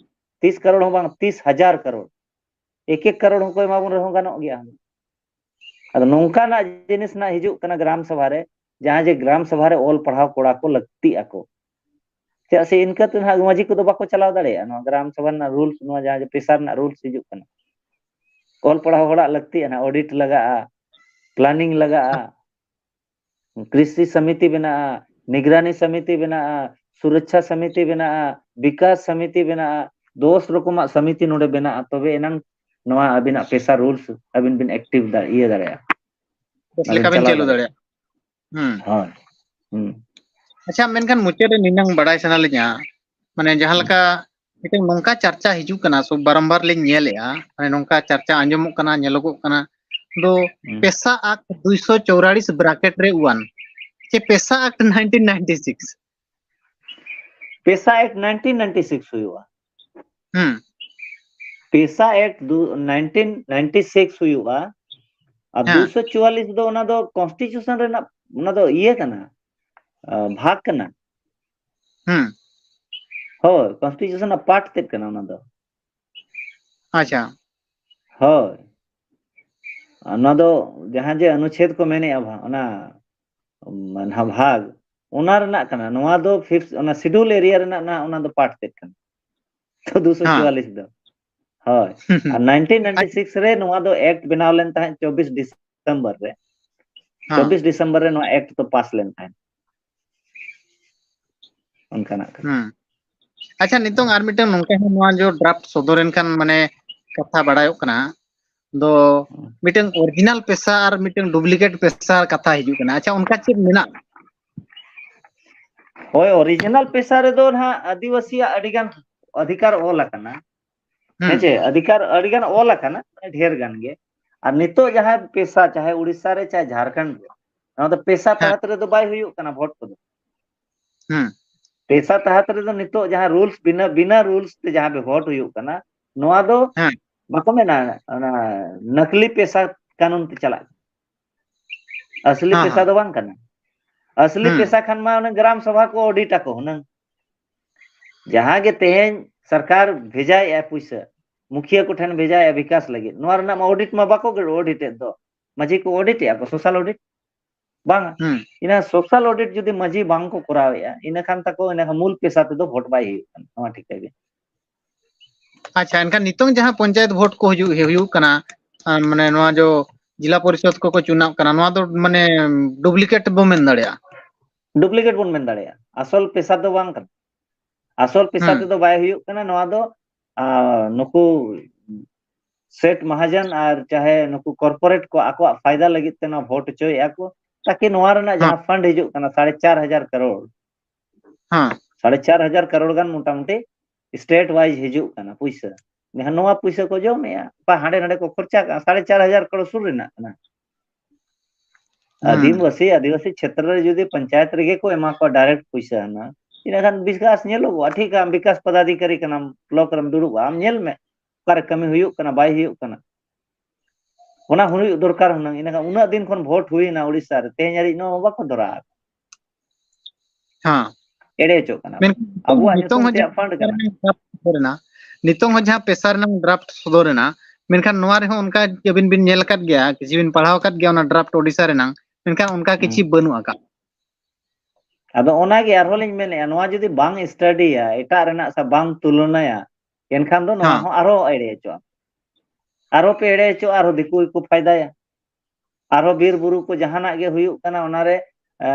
ᱛᱤᱥ ᱠᱟᱨᱳᱲ ᱦᱚᱸ ᱵᱟᱝ, ᱛᱤᱥ ᱦᱟᱡᱟᱨ ᱠᱟᱨᱳᱲ, ᱮᱠ ᱮᱠ ᱠᱟᱨᱳᱲ ᱦᱚᱸᱠᱚ ᱮᱢᱟ ᱵᱚᱱ ᱨᱮᱦᱚᱸ ᱜᱟᱱᱚᱜ ᱜᱮᱭᱟ᱾ ᱟᱫᱚ ᱱᱚᱝᱠᱟᱱᱟᱜ ᱡᱤᱱᱤᱥ ᱱᱟᱜ ᱦᱤᱡᱩᱜ ᱠᱟᱱᱟ ᱜᱨᱟᱢ ᱥᱚᱵᱷᱟ ᱨᱮ, ᱡᱟᱦᱟᱸ ᱡᱮ ᱜᱨᱟᱢ ᱥᱚᱵᱷᱟ ᱨᱮ ᱚᱞ ᱯᱟᱲᱦᱟᱣ ᱠᱚᱲᱟ ᱠᱚ ᱞᱟᱹᱠᱛᱤᱜ ᱟᱠᱚ᱾ ᱪᱮᱫᱟᱜ ᱥᱮ ᱤᱱᱠᱟᱹ ᱛᱮ ᱱᱟᱦᱟᱜ ᱢᱟᱹᱡᱷᱤ ᱠᱚᱫᱚ ᱵᱟᱠᱚ ᱪᱟᱞᱟᱣ ᱫᱟᱲᱮᱭᱟᱜᱼᱟ᱾ ᱱᱚᱣᱟ ᱜᱨᱟᱢ ᱥᱚᱵᱷᱟ ᱨᱮᱱᱟᱜ rules, ᱱᱚᱣᱟ ᱡᱟᱦᱟᱸ ᱡᱮ PESA ᱨᱮᱱᱟᱜ rules ᱦᱤᱡᱩᱜ ᱠᱟᱱᱟ, ᱚᱞ ᱯᱟᱲᱦᱟᱣ ᱦᱚᱲᱟᱜ ᱞᱟᱹᱠᱛᱤᱜᱼᱟ, ᱚᱱᱟ ᱚᱰᱤᱴ ᱞᱟᱜᱟᱜᱼᱟ, ᱯᱞᱟᱱᱤᱝ ᱞᱟᱜᱟᱜᱼᱟ, ᱠᱨᱤᱥᱤ ᱥᱚᱢᱤᱛᱤ ᱵᱮᱱᱟᱜᱼᱟ, ᱱᱤᱜᱽᱨᱟᱱᱤ ᱥᱚᱢᱤᱛᱤ ᱵᱮᱱᱟᱜᱼᱟ, ᱥᱩᱨᱚᱠᱪᱷᱟ ᱥᱚᱢᱤᱛᱤ ᱵᱮᱱᱟᱜᱼᱟ, ᱵᱤᱠᱟᱥ ᱥᱚᱢᱤᱛᱤ ᱵᱮᱱᱟᱜᱼᱟ, ᱫᱚᱥ ᱨᱚᱠᱚᱢᱟᱜ ᱥᱚᱢᱤᱛᱤ ᱱᱚᱰᱮ ᱵᱮᱱᱟᱜᱼᱟ, ᱛᱚᱵᱮ ᱮᱱᱟᱝ ᱱᱚᱣᱟ ᱟᱹᱵᱤᱱᱟᱜ ᱯᱮᱥᱟ ᱨᱩᱞᱥ ᱟᱹᱵᱤᱱ ᱵᱤᱱ ᱮᱠᱴᱤᱵᱷ ᱫᱟᱲᱮ, ᱤᱭᱟᱹ ᱫᱟᱲᱮᱭᱟᱜᱼᱟ᱾ ᱵᱮᱥ ᱟᱹᱵᱤᱱ ᱞᱮᱠᱟ ᱵᱤᱱ ᱪᱟᱞᱟᱣ ᱪᱟᱹᱞᱩ ᱫᱟᱲᱮᱭᱟᱜᱼᱟ᱾ ᱫᱟᱲᱮᱭᱟᱜᱼᱟ᱾ ᱦᱩᱸ᱾ ᱦᱳᱭ᱾ ᱦᱩᱸ᱾ ᱟᱪᱪᱷᱟ, ᱢᱮᱱᱠᱷᱟᱱ ᱢᱩᱪᱟᱹᱫ ᱨᱮ ᱱᱤᱱᱟᱹᱝ ᱵᱟᱲᱟᱭ ᱥᱟᱱᱟ ᱞᱤᱧᱟ, ᱢᱟᱱᱮ ᱡᱟᱦᱟᱸ ᱦᱩᱸ᱾ ᱞᱮᱠᱟ ᱢᱤᱫᱴᱮᱱ ᱱᱚᱝᱠᱟ ᱪᱟᱨᱪᱟ ᱦᱤᱡᱩᱜ ᱠᱟᱱᱟ, ᱥᱚ ᱵᱟᱨᱚᱢᱵᱟᱨ ᱞᱤᱧ ᱧᱮᱞᱮᱜᱼᱟ, ᱢᱟᱱᱮ ᱱᱚᱝᱠᱟ ᱪᱟᱨᱪᱟ ᱟᱸᱡᱚᱢᱚᱜ ᱠᱟᱱᱟ, ᱧᱮᱞᱚᱜᱚᱜ ᱠᱟᱱᱟ, ᱫᱚ ᱦᱩᱸ᱾ ᱯᱮᱥᱟ ᱟᱠᱴ ᱫᱩᱭᱥᱚ ᱪᱚᱣᱨᱟᱲᱤᱥ ᱵᱨᱮᱠᱮᱴ ᱨᱮ ᱚᱣᱟᱱ, ᱪᱮ PESA act nineteen ninety six? PESA act nineteen ninety six ᱦᱩᱭᱩᱜᱼᱟ᱾ ᱦᱩᱸ᱾ ᱯᱮᱥᱟ ᱮᱠᱴ ᱫᱩ-, ᱱᱟᱭᱤᱱᱴᱤᱱ ᱱᱟᱭᱤᱱᱴᱤ ᱥᱤᱠᱥ ᱦᱩᱭᱩᱜᱼᱟ᱾ ᱟᱨ ᱦᱮᱸ᱾ ᱫᱩᱭᱥᱚ ᱪᱩᱣᱟᱞᱤᱥ ᱫᱚ ᱚᱱᱟ ᱫᱚ ᱠᱚᱱᱥᱴᱤᱴᱤᱭᱩᱥᱚᱱ ᱨᱮᱱᱟᱜ, ᱚᱱᱟ ᱫᱚ ᱤᱭᱟᱹ ᱠᱟᱱᱟ, ᱟ, ᱵᱷᱟᱜᱽ ᱠᱟᱱᱟ᱾ ᱦᱩᱸ᱾ ᱦᱳᱭ, ᱠᱚᱱᱥᱴᱤᱴᱤᱭᱩᱥᱚᱱ ᱨᱮᱱᱟᱜ ᱯᱟᱨᱴ ᱛᱮᱫ ᱠᱟᱱᱟ ᱚᱱᱟ ᱫᱚ᱾ ᱟᱪᱪᱷᱟ᱾ ᱦᱳᱭ᱾ ᱟᱨ ᱱᱚᱣᱟ ᱫᱚ ᱡᱟᱦᱟᱸ ᱡᱮ ᱚᱱᱩᱪᱷᱮᱫ ᱠᱚ ᱢᱮᱱᱮᱜᱼᱟ ᱵᱷᱟ-, ᱚᱱᱟ, ᱚᱱᱟ ᱵᱷᱟᱜᱽ, ᱚᱱᱟ ᱨᱮᱱᱟᱜ ᱠᱟᱱᱟ᱾ ᱱᱚᱣᱟ ᱫᱚ ᱯᱷᱤᱯᱛᱷ, ᱚᱱᱟ ᱥᱤᱰᱩᱞ ᱮᱨᱤᱭᱟ ᱨᱮᱱᱟᱜ ᱱᱟᱜ ᱚᱱᱟ ᱫᱚ ᱯᱟᱨᱴ ᱛᱮᱫ ᱠᱟᱱᱟ᱾ ᱛᱚ ᱫᱩᱥᱚ ᱪᱩᱣᱟᱞᱤᱥ ᱫᱚ᱾ ᱦᱳᱭ᱾ ᱟᱨ ᱱᱟᱭᱤᱱᱴᱤᱱ ᱱᱟᱭᱤᱱᱴᱤ ᱥᱤᱠᱥ ᱨᱮ ᱱᱚᱣᱟ ᱫᱚ ᱮᱠᱴ ᱵᱮᱱᱟᱣ ᱞᱮᱱ ᱛᱟᱦᱮᱸᱫ ᱪᱚᱵᱵᱤᱥ ᱰᱤᱥᱮᱢᱵᱚᱨ ᱨᱮ᱾ ᱦᱮᱸ᱾ ᱪᱚᱵᱵᱤᱥ ᱰᱤᱥᱮᱢᱵᱚᱨ ᱨᱮ ᱱᱚᱣᱟ ᱮᱠᱴ ᱫᱚ ᱯᱟᱥ ᱞᱮᱱ ᱛᱟᱦᱮᱸᱫ᱾ ᱚᱱᱠᱟᱱᱟᱜ ᱠᱟᱱᱟ᱾ ᱦᱩᱸ᱾ ᱟᱪᱪᱷᱟ, ᱱᱤᱛᱚᱝ ᱟᱨ ᱢᱤᱫᱴᱟᱝ ᱱᱚᱝᱠᱟ ᱦᱚᱸ ᱱᱚᱣᱟ ᱡᱚ ᱰᱨᱟᱯᱴ ᱥᱚᱫᱚᱨ ᱮᱱ ᱠᱷᱟᱱ ᱢᱟᱱᱮ ᱠᱟᱛᱷᱟ ᱵᱟᱲᱟᱭᱚᱜ ᱠᱟᱱᱟ᱾ ᱫᱚ ᱦᱩᱸ᱾ ᱢᱤᱫᱴᱟᱝ ᱚᱨᱤᱡᱤᱱᱟᱞ ᱯᱮᱥᱟ ᱟᱨ ᱢᱤᱫᱴᱟᱝ ᱰᱩᱯᱞᱤᱠᱮᱴ ᱯᱮᱥᱟ ᱠᱟᱛᱷᱟ ᱦᱤᱡᱩᱜ ᱠᱟᱱᱟ᱾ ᱟᱪᱪᱷᱟ, ᱚᱱᱠᱟ ᱪᱮᱫ ᱢᱮᱱᱟᱜᱼᱟ? ᱦᱳᱭ, ᱚᱨᱤᱡᱤᱱᱟᱞ ᱯᱮᱥᱟ ᱨᱮᱫᱚ ᱱᱟᱦᱟᱜ ᱟᱹᱫᱤᱵᱟᱹᱥᱤᱭᱟᱜ ᱟᱹᱰᱤᱜᱟᱱ ᱚᱫᱷᱤᱠᱟᱨ ᱚᱞ ᱟᱠᱟᱱᱟ᱾ ᱦᱩᱸ᱾ ᱦᱮᱸ ᱪᱮ? ᱚᱫᱷᱤᱠᱟᱨ ᱟᱹᱰᱤᱜᱟᱱ ᱚᱞ ᱟᱠᱟᱱᱟ, ᱰᱷᱮᱨ ᱜᱟᱱ ᱜᱮ᱾ ᱟᱨ ᱱᱤᱛᱚᱜ ᱡᱟᱦᱟᱸ ᱯᱮᱥᱟ, ᱪᱟᱦᱮ ᱩᱲᱤᱥᱥᱟ ᱨᱮ, ᱪᱟᱦᱮ ᱡᱷᱟᱲᱠᱷᱚᱸᱰ ᱨᱮ, ᱱᱚᱣᱟ ᱫᱚ ᱯᱮᱥᱟ ᱦᱮᱸ᱾ ᱛᱟᱦᱟᱛ ᱨᱮᱫᱚ ᱵᱟᱭ ᱦᱩᱭᱩᱜ ᱠᱟᱱᱟ ᱵᱷᱳᱴ ᱠᱚᱫᱚ᱾ ᱦᱩᱸ᱾ ᱯᱮᱥᱟ ᱛᱟᱦᱟᱛ ᱨᱮᱫᱚ ᱱᱤᱛᱚᱜ ᱡᱟᱦᱟᱸ ᱨᱩᱞᱥ, ᱵᱤᱱᱟᱹ, ᱵᱤᱱᱟᱹ ᱨᱩᱞᱥ ᱛᱮ ᱡᱟᱦᱟᱸ ᱵᱷᱳᱴ ᱦᱩᱭᱩᱜ ᱠᱟᱱᱟ, ᱱᱚᱣᱟ ᱫᱚ ᱦᱮᱸ᱾ ᱵᱟᱠᱚ ᱢᱮᱱᱟ, ᱚᱱᱟ ᱱᱟᱠᱞᱤ ᱯᱮᱥᱟ ᱠᱟᱹᱱᱩᱱ ᱛᱮ ᱪᱟᱞᱟᱜ ᱠᱟᱱᱟ᱾ ᱟᱥᱞᱤ ᱦᱮᱸ, ᱯᱮᱥᱟ ᱦᱮᱸ᱾ ᱫᱚ ᱵᱟᱝ ᱠᱟᱱᱟ᱾ ᱟᱥᱞᱤ ᱦᱩᱸ᱾ ᱯᱮᱥᱟ ᱠᱷᱟᱱ ᱢᱟ ᱚᱱᱮ ᱜᱨᱟᱢ ᱥᱚᱵᱷᱟ ᱠᱚ ᱚᱰᱤᱴ ᱟᱠᱚ ᱦᱩᱱᱟᱹᱝ᱾ ᱡᱟᱦᱟᱸ ᱜᱮ ᱛᱮᱦᱮᱧ ᱥᱚᱨᱠᱟᱨ ᱵᱷᱮᱡᱟᱭᱮᱫᱼᱟ ᱯᱩᱭᱥᱟᱹ, ᱢᱩᱠᱷᱤᱭᱟᱹ ᱠᱚᱴᱷᱮᱱ ᱵᱷᱮᱡᱟᱭᱮᱫᱼᱟ ᱵᱤᱠᱟᱥ ᱞᱟᱹᱜᱤᱫ, ᱱᱚᱣᱟ ᱨᱮᱱᱟᱜ ᱢᱟ ᱚᱰᱤᱴ ᱢᱟ ᱵᱟᱠᱚ ᱚᱰᱤᱴ ᱮᱫ ᱫᱚ᱾ ᱢᱟᱹᱡᱷᱤ ᱠᱚ ᱚᱰᱤᱴ ᱮᱫᱼᱟ ᱠᱚ ᱥᱳᱥᱟᱞ ᱚᱰᱤᱴ? ᱵᱟᱝᱟ᱾ ᱦᱩᱸ᱾ ᱤᱱᱟᱹ ᱥᱳᱥᱟᱞ ᱚᱰᱤᱴ ᱡᱩᱫᱤ ᱢᱟᱹᱡᱷᱤ ᱵᱟᱝ ᱠᱚ ᱠᱚᱨᱟᱣᱮᱫᱼᱟ, ᱤᱱᱟᱹ ᱠᱷᱟᱱ ᱛᱟᱠᱚ, ᱤᱱᱟᱹ ᱠᱷᱟᱱ ᱢᱩᱞ ᱯᱮᱥᱟ ᱛᱮᱫᱚ ᱵᱷᱳᱴ ᱵᱟᱭ ᱦᱩᱭᱩᱜ ᱠᱟᱱᱟ, ᱱᱚᱣᱟ ᱴᱷᱤᱠᱟᱹ ᱜᱮ᱾ ᱟᱪᱪᱷᱟ, ᱮᱱᱠᱷᱟᱱ ᱱᱤᱛᱚᱝ ᱡᱟᱦᱟᱸ ᱯᱚᱧᱪᱟᱭᱮᱛ ᱵᱷᱳᱴ ᱠᱚ ᱦᱩᱭᱩᱜ, ᱦᱩᱭᱩᱜ ᱠᱟᱱᱟ, ᱟᱨ ᱢᱟᱱᱮ ᱱᱚᱣᱟ ᱡᱚ ᱡᱮᱞᱟ ᱯᱚᱨᱤᱥᱚᱫ ᱠᱚᱠᱚ ᱪᱩᱱᱟᱜ ᱠᱟᱱᱟ, ᱱᱚᱣᱟ ᱫᱚ ᱢᱟᱱᱮ ᱰᱩᱯᱞᱤᱠᱮᱴ ᱵᱚ ᱢᱮᱱ ᱫᱟᱲᱮᱭᱟᱜᱼᱟ? ᱰᱩᱯᱞᱤᱠᱮᱴ ᱵᱚᱱ ᱢᱮᱱ ᱫᱟᱲᱮᱭᱟᱜᱼᱟ, ᱟᱥᱚᱞ ᱯᱮᱥᱟ ᱫᱚ ᱵᱟᱝ ᱠᱟᱱᱟ᱾ ᱟᱥᱚᱞ ᱯᱮᱥᱟ ᱦᱩᱸ᱾ ᱛᱮᱫᱚ ᱵᱟᱭ ᱦᱩᱭᱩᱜ ᱠᱟᱱᱟ ᱱᱚᱣᱟ ᱫᱚ᱾ ᱟᱨ ᱱᱩᱠᱩ ᱥᱮᱴ ᱢᱟᱦᱟᱡᱚᱱ ᱟᱨ ᱪᱟᱦᱮ ᱱᱩᱠᱩ ᱠᱚᱨᱯᱳᱨᱮᱴ ᱠᱚ ᱟᱠᱚᱣᱟᱜ ᱯᱷᱟᱭᱫᱟ ᱞᱟᱹᱜᱤᱫ ᱛᱮ ᱱᱚᱣᱟ ᱵᱷᱳᱴ ᱦᱚᱪᱚᱭᱮᱫᱼᱟ ᱠᱚ, ᱛᱟᱠᱤ ᱱᱚᱣᱟ ᱨᱮᱱᱟᱜ ᱦᱮᱸ᱾ ᱡᱟᱦᱟᱸ ᱯᱷᱟᱱᱰ ᱦᱤᱡᱩᱜ ᱠᱟᱱᱟ ᱥᱟᱲᱮ ᱪᱟᱨ ᱦᱟᱡᱟᱨ ᱠᱟᱨᱳᱲ, ᱦᱮᱸ᱾ ᱥᱟᱲᱮ ᱪᱟᱨ ᱦᱟᱡᱟᱨ ᱠᱟᱨᱳᱲ ᱜᱟᱱ ᱢᱚᱴᱟᱢᱩᱴᱤ ᱥᱴᱮᱴ ᱣᱟᱭᱤᱡ ᱦᱤᱡᱩᱜ ᱠᱟᱱᱟ ᱯᱩᱭᱥᱟᱹ᱾ ᱡᱟᱦᱟᱸ ᱱᱚᱣᱟ ᱯᱩᱭᱥᱟᱹ ᱠᱚ ᱡᱚᱢᱮᱜᱼᱟ, ᱚᱠᱟ ᱦᱟᱸᱰᱮ ᱱᱟᱰᱮ ᱠᱚ ᱠᱷᱚᱨᱪᱟ ᱠᱟᱜᱼᱟ, ᱥᱟᱲᱮ ᱪᱟᱨ ᱦᱟᱡᱟᱨ ᱠᱟᱨᱳᱲ ᱥᱩᱨ ᱨᱮᱱᱟᱜ ᱠᱟᱱᱟ᱾ ᱦᱩᱸ᱾ ᱟᱹᱫᱤᱢᱵᱟᱹᱥᱤ, ᱟᱹᱫᱤᱵᱟᱹᱥᱤ ᱪᱷᱮᱛᱨᱚ ᱨᱮ ᱡᱩᱫᱤ ᱯᱚᱧᱪᱟᱭᱮᱛ ᱨᱮᱜᱮ ᱠᱚ ᱮᱢᱟ ᱠᱚᱣᱟ ᱰᱟᱭᱨᱮᱠᱴ ᱯᱩᱭᱥᱟᱹ ᱦᱟᱱᱟ, ᱤᱱᱟᱹᱠᱷᱟᱱ ᱵᱤᱠᱟᱥ ᱧᱮᱞᱚᱜᱚᱜᱼᱟ᱾ ᱴᱷᱤᱠ, ᱟᱢ ᱵᱤᱠᱟᱥ ᱯᱚᱫᱟᱫᱷᱤᱠᱟᱨᱤ ᱠᱟᱱᱟᱢ, ᱵᱞᱚᱠ ᱨᱮᱢ ᱫᱩᱲᱩᱵᱼᱟ, ᱟᱢ ᱧᱮᱞ ᱢᱮ ᱚᱠᱟᱨᱮ ᱠᱟᱹᱢᱤ ᱦᱩᱭᱩᱜ ᱠᱟᱱᱟ, ᱵᱟᱭ ᱦᱩᱭᱩᱜ ᱠᱟᱱᱟ᱾ ᱚᱱᱟ ᱦᱩᱭᱩᱜ ᱫᱚᱨᱠᱟᱨ ᱦᱩᱱᱟᱹᱝ᱾ ᱤᱱᱟᱹᱠᱷᱟᱱ ᱩᱱᱟᱹᱜ ᱫᱤᱱ ᱠᱷᱚᱱ ᱵᱷᱳᱴ ᱦᱩᱭᱮᱱᱟ ᱩᱲᱤᱥᱥᱟ ᱨᱮ, ᱛᱮᱦᱮᱧ ᱦᱟᱹᱨᱤᱡ ᱱᱚᱣᱟ ᱵᱟᱠᱚ ᱫᱚᱨᱟ ᱟᱠᱟᱫᱟ᱾ ᱦᱮᱸ᱾ ᱮᱲᱮ ᱦᱚᱪᱚᱜ ᱠᱟᱱᱟ᱾ ᱢᱮᱱᱠᱷᱟᱱ ᱱᱤᱛᱚᱝ, ᱟᱵᱚᱣᱟᱜ ᱱᱤᱛᱚᱝ ᱧᱩᱛᱩᱢ ᱦᱚᱸ ᱛᱮᱭᱟᱜ ᱡᱟᱦᱟᱸ ᱯᱷᱟᱱᱰ ᱠᱟᱱᱟ᱾ ᱰᱨᱟᱯᱴ ᱥᱚᱫᱚᱨ ᱮᱱᱟ, ᱱᱤᱛᱚᱝ ᱦᱚᱸ ᱡᱟᱦᱟᱸ ᱯᱮᱥᱟ ᱨᱮᱱᱟᱜ ᱰᱨᱟᱯᱴ ᱥᱚᱫᱚᱨ ᱮᱱᱟ, ᱢᱮᱱᱠᱷᱟᱱ ᱱᱚᱣᱟ ᱨᱮᱦᱚᱸ ᱚᱱᱠᱟ ᱟᱹᱵᱤᱱ ᱵᱤᱱ ᱧᱮᱞ ᱟᱠᱟᱫ ᱜᱮᱭᱟ, ᱠᱤᱪᱷᱩ ᱵᱤᱱ ᱯᱟᱲᱦᱟᱣ ᱟᱠᱟᱫ ᱜᱮᱭᱟ ᱚᱱᱟ ᱰᱨᱟᱯᱴ ᱳᱰᱤᱥᱟ ᱨᱮᱱᱟᱝ, ᱢᱮᱱᱠᱷᱟᱱ ᱚᱱᱠᱟ ᱠᱤᱪᱷᱩ ᱦᱩᱸ᱾ ᱵᱟᱹᱱᱩᱜ ᱟᱠᱟᱫ᱾ ᱟᱫᱚ ᱚᱱᱟᱜᱮ ᱟᱨᱦᱚᱸ ᱞᱤᱧ ᱢᱮᱱᱮᱫᱼᱟ, ᱱᱚᱣᱟ ᱡᱩᱫᱤ ᱵᱟᱝ ᱥᱴᱟᱰᱤᱭᱟ, ᱮᱴᱟᱜ ᱨᱮᱱᱟᱜ ᱥᱟᱶ ᱵᱟᱝ ᱛᱩᱞᱚᱱᱟᱭᱟ, ᱮᱱᱠᱷᱟᱱ ᱫᱚ ᱱᱚᱣᱟ ᱦᱮᱸ᱾ ᱦᱚᱸ ᱟᱨᱦᱚᱸ ᱮᱲᱮ ᱦᱚᱪᱚᱜᱼᱟ᱾ ᱟᱨᱦᱚᱸ ᱯᱮ ᱮᱲᱮ ᱦᱚᱪᱚᱜᱼᱟ, ᱟᱨᱦᱚᱸ ᱫᱤᱠᱩ ᱜᱮᱠᱚ ᱯᱷᱟᱭᱫᱟᱭᱟ᱾ ᱟᱨᱦᱚᱸ ᱵᱤᱨ ᱵᱩᱨᱩ ᱠᱚ ᱡᱟᱦᱟᱱᱟᱜ ᱜᱮ ᱦᱩᱭᱩᱜ ᱠᱟᱱᱟ, ᱚᱱᱟᱨᱮ, ᱮ,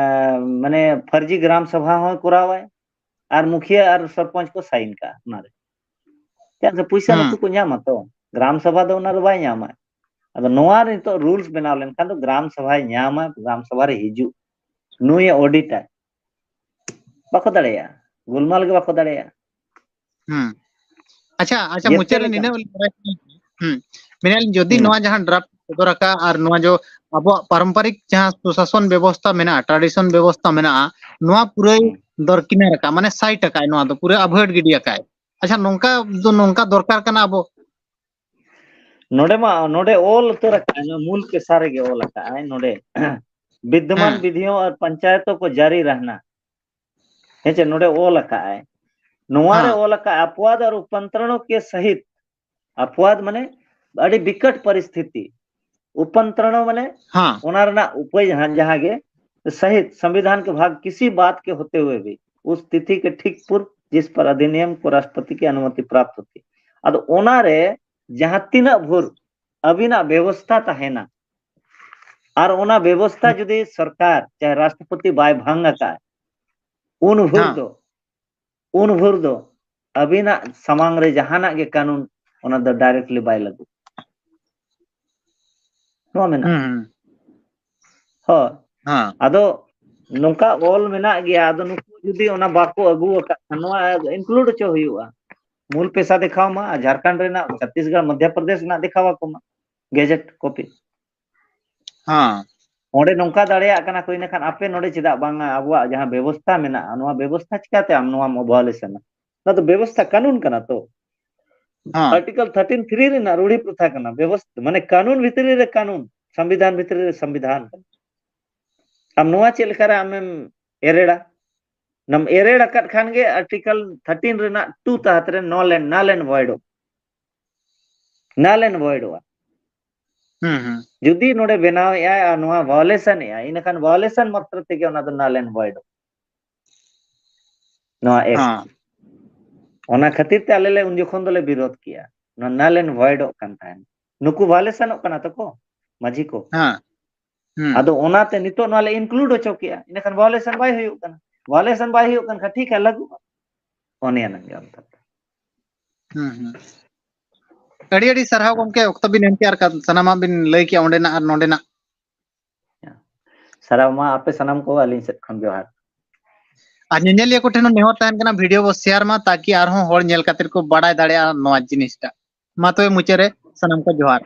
ᱢᱟᱱᱮ ᱯᱷᱟᱹᱨᱡᱤ ᱜᱨᱟᱢ ᱥᱚᱵᱷᱟ ᱦᱚᱸᱭ ᱠᱚᱨᱟᱣᱟᱭ ᱟᱨ ᱢᱩᱠᱷᱤᱭᱟᱹ ᱟᱨ ᱥᱚᱨᱯᱚᱧᱪ ᱠᱚ ᱥᱟᱭᱤᱱ ᱠᱟᱜᱼᱟ ᱚᱱᱟᱨᱮ᱾ ᱪᱮᱫᱟᱜ ᱥᱮ ᱯᱩᱭᱥᱟᱹ ᱦᱩᱸ᱾ ᱱᱩᱠᱩ ᱠᱚ ᱧᱟᱢᱟ ᱛᱚ, ᱜᱨᱟᱢ ᱥᱚᱵᱷᱟ ᱫᱚ ᱚᱱᱟ ᱫᱚ ᱵᱟᱭ ᱧᱟᱢᱟ᱾ ᱟᱫᱚ ᱱᱚᱣᱟ ᱨᱮ ᱱᱤᱛᱚᱜ ᱨᱩᱞᱥ ᱵᱮᱱᱟᱣ ᱞᱮᱱᱠᱷᱟᱱ ᱫᱚ ᱜᱨᱟᱢ ᱥᱚᱵᱷᱟᱭ ᱧᱟᱢᱟ, ᱜᱨᱟᱢ ᱥᱚᱵᱷᱟ ᱨᱮ ᱦᱤᱡᱩᱜ, ᱱᱩᱭᱮ ᱚᱰᱤᱴᱟᱭ᱾ ᱵᱟᱠᱚ ᱫᱟᱲᱮᱭᱟᱜᱼᱟ, ᱜᱳᱞᱢᱟᱞ ᱜᱮ ᱵᱟᱠᱚ ᱫᱟᱲᱮᱭᱟᱜᱼᱟ᱾ ᱦᱩᱸ᱾ ᱟᱪᱪᱷᱟ, ᱟᱪᱪᱷᱟ, ᱡᱮᱛᱮ ᱢᱩᱪᱟᱹᱫ ᱨᱮ ᱞᱮᱠᱟᱱ ᱱᱤᱱᱟᱹᱜ ᱞᱤᱧ ᱵᱟᱲᱟᱭ ᱥᱟᱱᱟᱭᱮᱫ ᱞᱤᱧᱟ᱾ ᱦᱩᱸ᱾ ᱢᱮᱱᱮᱫᱼᱟ ᱞᱤᱧ, ᱡᱩᱫᱤ ᱦᱩᱸ᱾ ᱱᱚᱣᱟ ᱡᱟᱦᱟᱸ ᱰᱨᱟᱯᱴ ᱥᱚᱫᱚᱨ ᱟᱠᱟᱫ ᱟᱨ ᱱᱚᱣᱟ ᱡᱚ ᱟᱵᱚᱣᱟᱜ ᱯᱟᱨᱚᱢᱯᱚᱨᱤᱠ ᱡᱟᱦᱟᱸ ᱥᱩᱥᱟᱥᱚᱱ ᱵᱮᱵᱚᱥᱛᱟ ᱢᱮᱱᱟᱜᱼᱟ, ᱴᱨᱟᱰᱤᱥᱚᱱ ᱵᱮᱵᱚᱥᱛᱟ ᱢᱮᱱᱟᱜᱼᱟ, ᱱᱚᱣᱟ ᱯᱩᱨᱟᱹᱭ ᱦᱩᱸ᱾ ᱫᱚᱨᱠᱤᱱᱟᱨ ᱟᱠᱟᱫ, ᱢᱟᱱᱮ ᱥᱟᱭᱤᱰ ᱟᱠᱟᱫ, ᱱᱚᱣᱟ ᱫᱚ ᱯᱩᱨᱟᱹ ᱟᱵᱷᱚᱭᱮᱰ ᱜᱤᱰᱤ ᱟᱠᱟᱫ᱾ ᱟᱪᱪᱷᱟ, ᱱᱚᱝᱠᱟ ᱫᱚ ᱱᱚᱝᱠᱟ ᱫᱚᱨᱠᱟᱨ ᱠᱟᱱᱟ ᱟᱵᱚ? ᱱᱚᱰᱮ ᱢᱟ, ᱱᱚᱰᱮ ᱚᱞ ᱩᱛᱟᱹᱨ ᱟᱠᱟᱫ, ᱱᱚᱣᱟ ᱢᱩᱞ ᱯᱮᱥᱟ ᱨᱮᱜᱮ ᱚᱞ ᱟᱠᱟᱫ ᱟᱭ ᱱᱚᱰᱮ᱾ ᱵᱤᱫᱽᱫᱚᱢᱟᱱ ᱦᱮᱸ᱾ ᱵᱤᱫᱷᱤᱭᱚᱸ ᱟᱨ ᱯᱚᱧᱪᱟᱭᱚᱛᱚ ᱠᱚ ᱡᱟᱹᱨᱤ ᱨᱟᱦᱱᱟ᱾ ᱦᱮᱸ ᱪᱮ, ᱱᱚᱰᱮ ᱚᱞ ᱟᱠᱟᱫ ᱟᱭ᱾ ᱱᱚᱣᱟ ᱨᱮ ᱦᱮᱸ᱾ ᱚᱞ ᱟᱠᱟᱫ, ᱟᱯᱣᱟᱫ ᱟᱨ ᱩᱯᱟᱱᱛᱨᱚᱬᱚ ᱠᱮ ᱥᱟᱦᱤᱛ᱾ ᱟᱯᱣᱟᱫ ᱢᱟᱱᱮ ᱟᱹᱰᱤ ᱵᱤᱠᱚᱴ ᱯᱚᱨᱤᱥᱛᱷᱤᱛᱤ᱾ ᱩᱯᱟᱱᱛᱨᱚᱬᱚ ᱢᱟᱱᱮ ᱦᱮᱸ᱾ ᱚᱱᱟ ᱨᱮᱱᱟᱜ ᱩᱯᱟᱹᱭ ᱡᱟᱦᱟᱸ, ᱡᱟᱦᱟᱸ ᱜᱮ, ᱥᱟᱦᱤᱛ ᱥᱚᱝᱵᱤᱫᱷᱟᱱ ᱠᱮ ᱵᱷᱟᱜᱽ ᱠᱤᱥᱤ ᱵᱟᱛ ᱠᱮ ᱦᱳᱛᱮ ᱦᱩᱭᱮ ᱵᱷᱤ ᱩᱥ ᱛᱤᱛᱷᱤ ᱠᱮ ᱴᱷᱤᱠ ᱯᱩᱨᱵᱷ ᱡᱤᱥ ᱯᱟᱨ ᱚᱫᱷᱤᱱᱤᱭᱚᱢ ᱠᱚ ᱨᱟᱥᱴᱨᱚᱯᱚᱛᱤ ᱠᱤ ᱚᱱᱩᱢᱚᱛᱤ ᱯᱨᱟᱯᱛ ᱦᱳᱛᱤ᱾ ᱟᱫᱚ ᱚᱱᱟᱨᱮ ᱡᱟᱦᱟᱸ ᱛᱤᱱᱟᱹᱜ ᱵᱷᱳᱨ ᱟᱹᱵᱤᱱᱟᱜ ᱵᱮᱵᱚᱥᱛᱷᱟ ᱛᱟᱦᱮᱱᱟ, ᱟᱨ ᱚᱱᱟ ᱵᱮᱵᱚᱥᱛᱷᱟ ᱡᱩᱫᱤ ᱥᱚᱨᱠᱟᱨ ᱪᱟᱦᱮ ᱨᱟᱥᱴᱨᱚᱯᱚᱛᱤ ᱵᱟᱭ ᱵᱷᱟᱝ ᱟᱠᱟᱫ, ᱩᱱ ᱵᱷᱳᱨ ᱦᱮᱸ᱾ ᱫᱚ, ᱩᱱ ᱵᱷᱳᱨ ᱫᱚ ᱟᱹᱵᱤᱱᱟᱜ ᱥᱟᱢᱟᱝ ᱨᱮ ᱡᱟᱦᱟᱱᱟᱜ ᱜᱮ ᱠᱟᱹᱱᱩᱱ, ᱚᱱᱟ ᱫᱚ directly ᱵᱟᱭ ᱞᱟᱹᱜᱩ᱾ ᱱᱚᱣᱟ ᱢᱮᱱᱟᱜᱼᱟ᱾ ᱦᱩᱸ, ᱦᱩᱸ᱾ ᱦᱳᱭ᱾ ᱦᱮᱸ᱾ ᱟᱫᱚ ᱱᱚᱝᱠᱟ ᱚᱞ ᱢᱮᱱᱟᱜ ᱜᱮᱭᱟ, ᱟᱫᱚ ᱱᱩᱠᱩ ᱡᱩᱫᱤ ᱚᱱᱟ ᱵᱟᱠᱚ ᱟᱹᱜᱩ ᱟᱠᱟᱫ ᱠᱷᱟᱱ, ᱱᱚᱣᱟ include ᱦᱚᱪᱚ ᱦᱩᱭᱩᱜᱼᱟ᱾ ᱢᱩᱞ ᱯᱮᱥᱟ ᱫᱮᱠᱷᱟᱣ ᱢᱟ, ᱟᱨ ᱡᱷᱟᱲᱠᱷᱚᱸᱰ ᱨᱮᱱᱟᱜ, ᱪᱷᱚᱛᱤᱥᱜᱚᱲ, ᱢᱚᱫᱷᱭᱚ ᱯᱨᱚᱫᱮᱥ ᱨᱮᱱᱟᱜ ᱫᱮᱠᱷᱟᱣ ᱟᱠᱚ ᱢᱟ, gazette copy᱾ ᱦᱮᱸ᱾ ᱚᱸᱰᱮ ᱱᱚᱝᱠᱟ ᱫᱟᱲᱮᱭᱟᱜ ᱠᱟᱱᱟ ᱠᱚ, ᱤᱱᱟᱹᱠᱷᱟᱱ ᱟᱯᱮ ᱱᱚᱰᱮ ᱪᱮᱫᱟᱜ ᱵᱟᱝᱟ? ᱟᱵᱚᱣᱟᱜ ᱡᱟᱦᱟᱸ ᱵᱮᱵᱚᱥᱛᱷᱟ ᱢᱮᱱᱟᱜᱼᱟ, ᱱᱚᱣᱟ ᱵᱮᱵᱚᱥᱛᱷᱟ ᱪᱤᱠᱟᱹᱛᱮ ᱟᱢ ᱱᱚᱣᱟᱢ violation ᱟ? ᱚᱱᱟ ᱫᱚ ᱵᱮᱵᱚᱥᱛᱷᱟ ᱠᱟᱹᱱᱩᱱ ᱠᱟᱱᱟ ᱛᱚ᱾ ᱦᱮᱸ᱾ Article thirteen three ᱨᱮᱱᱟᱜ ᱨᱩᱲᱦᱤ ᱯᱨᱚᱛᱷᱟ ᱠᱟᱱᱟ, ᱵᱮᱵᱚᱥᱛᱷᱟ, ᱢᱟᱱᱮ ᱠᱟᱹᱱᱩᱱ ᱵᱷᱤᱛᱨᱤ ᱨᱮ ᱠᱟᱹᱱᱩᱱ, ᱥᱚᱝᱵᱤᱫᱷᱟᱱ ᱵᱷᱤᱛᱨᱤ ᱨᱮ ᱥᱚᱝᱵᱤᱫᱷᱟᱱ ᱠᱟᱱᱟ᱾ ᱟᱢ ᱱᱚᱣᱟ ᱪᱮᱫ ᱞᱮᱠᱟᱨᱮ ᱟᱢᱮᱢ ᱮᱨᱮᱲᱟ? ᱱᱚᱣᱟᱢ ᱮᱨᱮᱲ ᱟᱠᱟᱫ ᱠᱷᱟᱱ ᱜᱮ Article thirteen ᱨᱮᱱᱟᱜ two ᱛᱟᱦᱟᱛ ᱨᱮ null and, null and voidᱚᱜ, null and voidᱚᱜᱼᱟ᱾ ᱦᱩᱸ, ᱦᱩᱸ᱾ ᱡᱩᱫᱤ ᱱᱚᱰᱮ ᱵᱮᱱᱟᱣᱮᱫ ᱟᱭ ᱟᱨ ᱱᱚᱣᱟ violation ᱮᱫ ᱟᱭ, ᱤᱱᱟᱹᱠᱷᱟᱱ violation ᱢᱟᱛᱨᱚ ᱛᱮᱜᱮ ᱚᱱᱟ ᱫᱚ null and voidᱚᱜᱼᱟ᱾ ᱱᱚᱣᱟ act᱾ ᱦᱮᱸ᱾ ᱚᱱᱟ ᱠᱷᱟᱹᱛᱤᱨ ᱛᱮ ᱟᱞᱮ ᱞᱮ ᱩᱱ ᱡᱚᱠᱷᱚᱱ ᱫᱚᱞᱮ ᱵᱤᱨᱳᱫᱷ ᱠᱮᱜᱼᱟ, ᱱᱚᱣᱟ null and voidᱚᱜ ᱠᱟᱱ ᱛᱟᱦᱮᱸᱫ᱾ ᱱᱩᱠᱩ violationᱚᱜ ᱠᱟᱱᱟ ᱛᱚᱠᱚ, ᱢᱟᱹᱡᱷᱤ ᱠᱚ᱾ ᱦᱮᱸ᱾ ᱦᱩᱸ᱾ ᱟᱫᱚ ᱚᱱᱟᱛᱮ ᱱᱤᱛᱚᱜ ᱱᱚᱣᱟ ᱞᱮ include ᱦᱚᱪᱚ ᱠᱮᱜᱼᱟ, ᱤᱱᱟᱹᱠᱷᱟᱱ violation ᱵᱟᱭ ᱦᱩᱭᱩᱜ ᱠᱟᱱᱟ᱾ Violation ᱵᱟᱭ ᱦᱩᱭᱩᱜ ᱠᱟᱱ ᱠᱷᱟᱱ ᱴᱷᱤᱠ ᱜᱮᱭᱟ, ᱞᱟᱹᱜᱩᱜᱼᱟ᱾ ᱚᱱᱮ ᱚᱱᱟ ᱜᱮ ᱚᱱᱛᱚᱛᱚ᱾ ᱦᱩᱸ, ᱦᱩᱸ᱾ ᱟᱹᱰᱤ ᱟᱹᱰᱤ ᱥᱟᱨᱦᱟᱣ ᱜᱚᱢᱠᱮ, ᱚᱠᱛᱚ ᱵᱤᱱ ᱮᱢ ᱠᱮᱜᱼᱟ ᱟᱨ ᱥᱟᱱᱟᱢᱟᱜ ᱵᱤᱱ ᱞᱟᱹᱭ ᱠᱮᱜᱼᱟ ᱚᱸᱰᱮᱱᱟᱜ ᱟᱨ ᱱᱚᱸᱰᱮᱱᱟᱜ᱾ ᱥᱟᱨᱦᱟᱣ ᱢᱟ ᱟᱯᱮ ᱥᱟᱱᱟᱢ ᱠᱚ ᱟᱹᱞᱤᱧ ᱥᱮᱫ ᱠᱷᱚᱱ ᱡᱚᱦᱟᱨ᱾ ᱟᱨ ᱧᱮᱧᱮᱞᱤᱭᱟᱹ ᱠᱚ ᱴᱷᱮᱱ ᱦᱚᱸ ᱱᱮᱦᱚᱨ ᱛᱟᱦᱮᱱ ᱠᱟᱱᱟ, video ᱵᱚ share ᱢᱟ, ᱛᱟᱠᱤ ᱟᱨᱦᱚᱸ ᱦᱚᱲ ᱧᱮᱞ ᱠᱟᱛᱮ ᱠᱚ ᱵᱟᱲᱟᱭ ᱫᱟᱲᱮᱭᱟᱜᱼᱟ ᱱᱚᱣᱟ ᱡᱤᱱᱤᱥᱴᱟᱜ᱾ ᱢᱟ ᱛᱚᱵᱮ ᱢᱩᱪᱟᱹᱫ ᱨᱮ ᱥᱟᱱᱟᱢ ᱠᱚ ᱡᱚᱦᱟᱨ᱾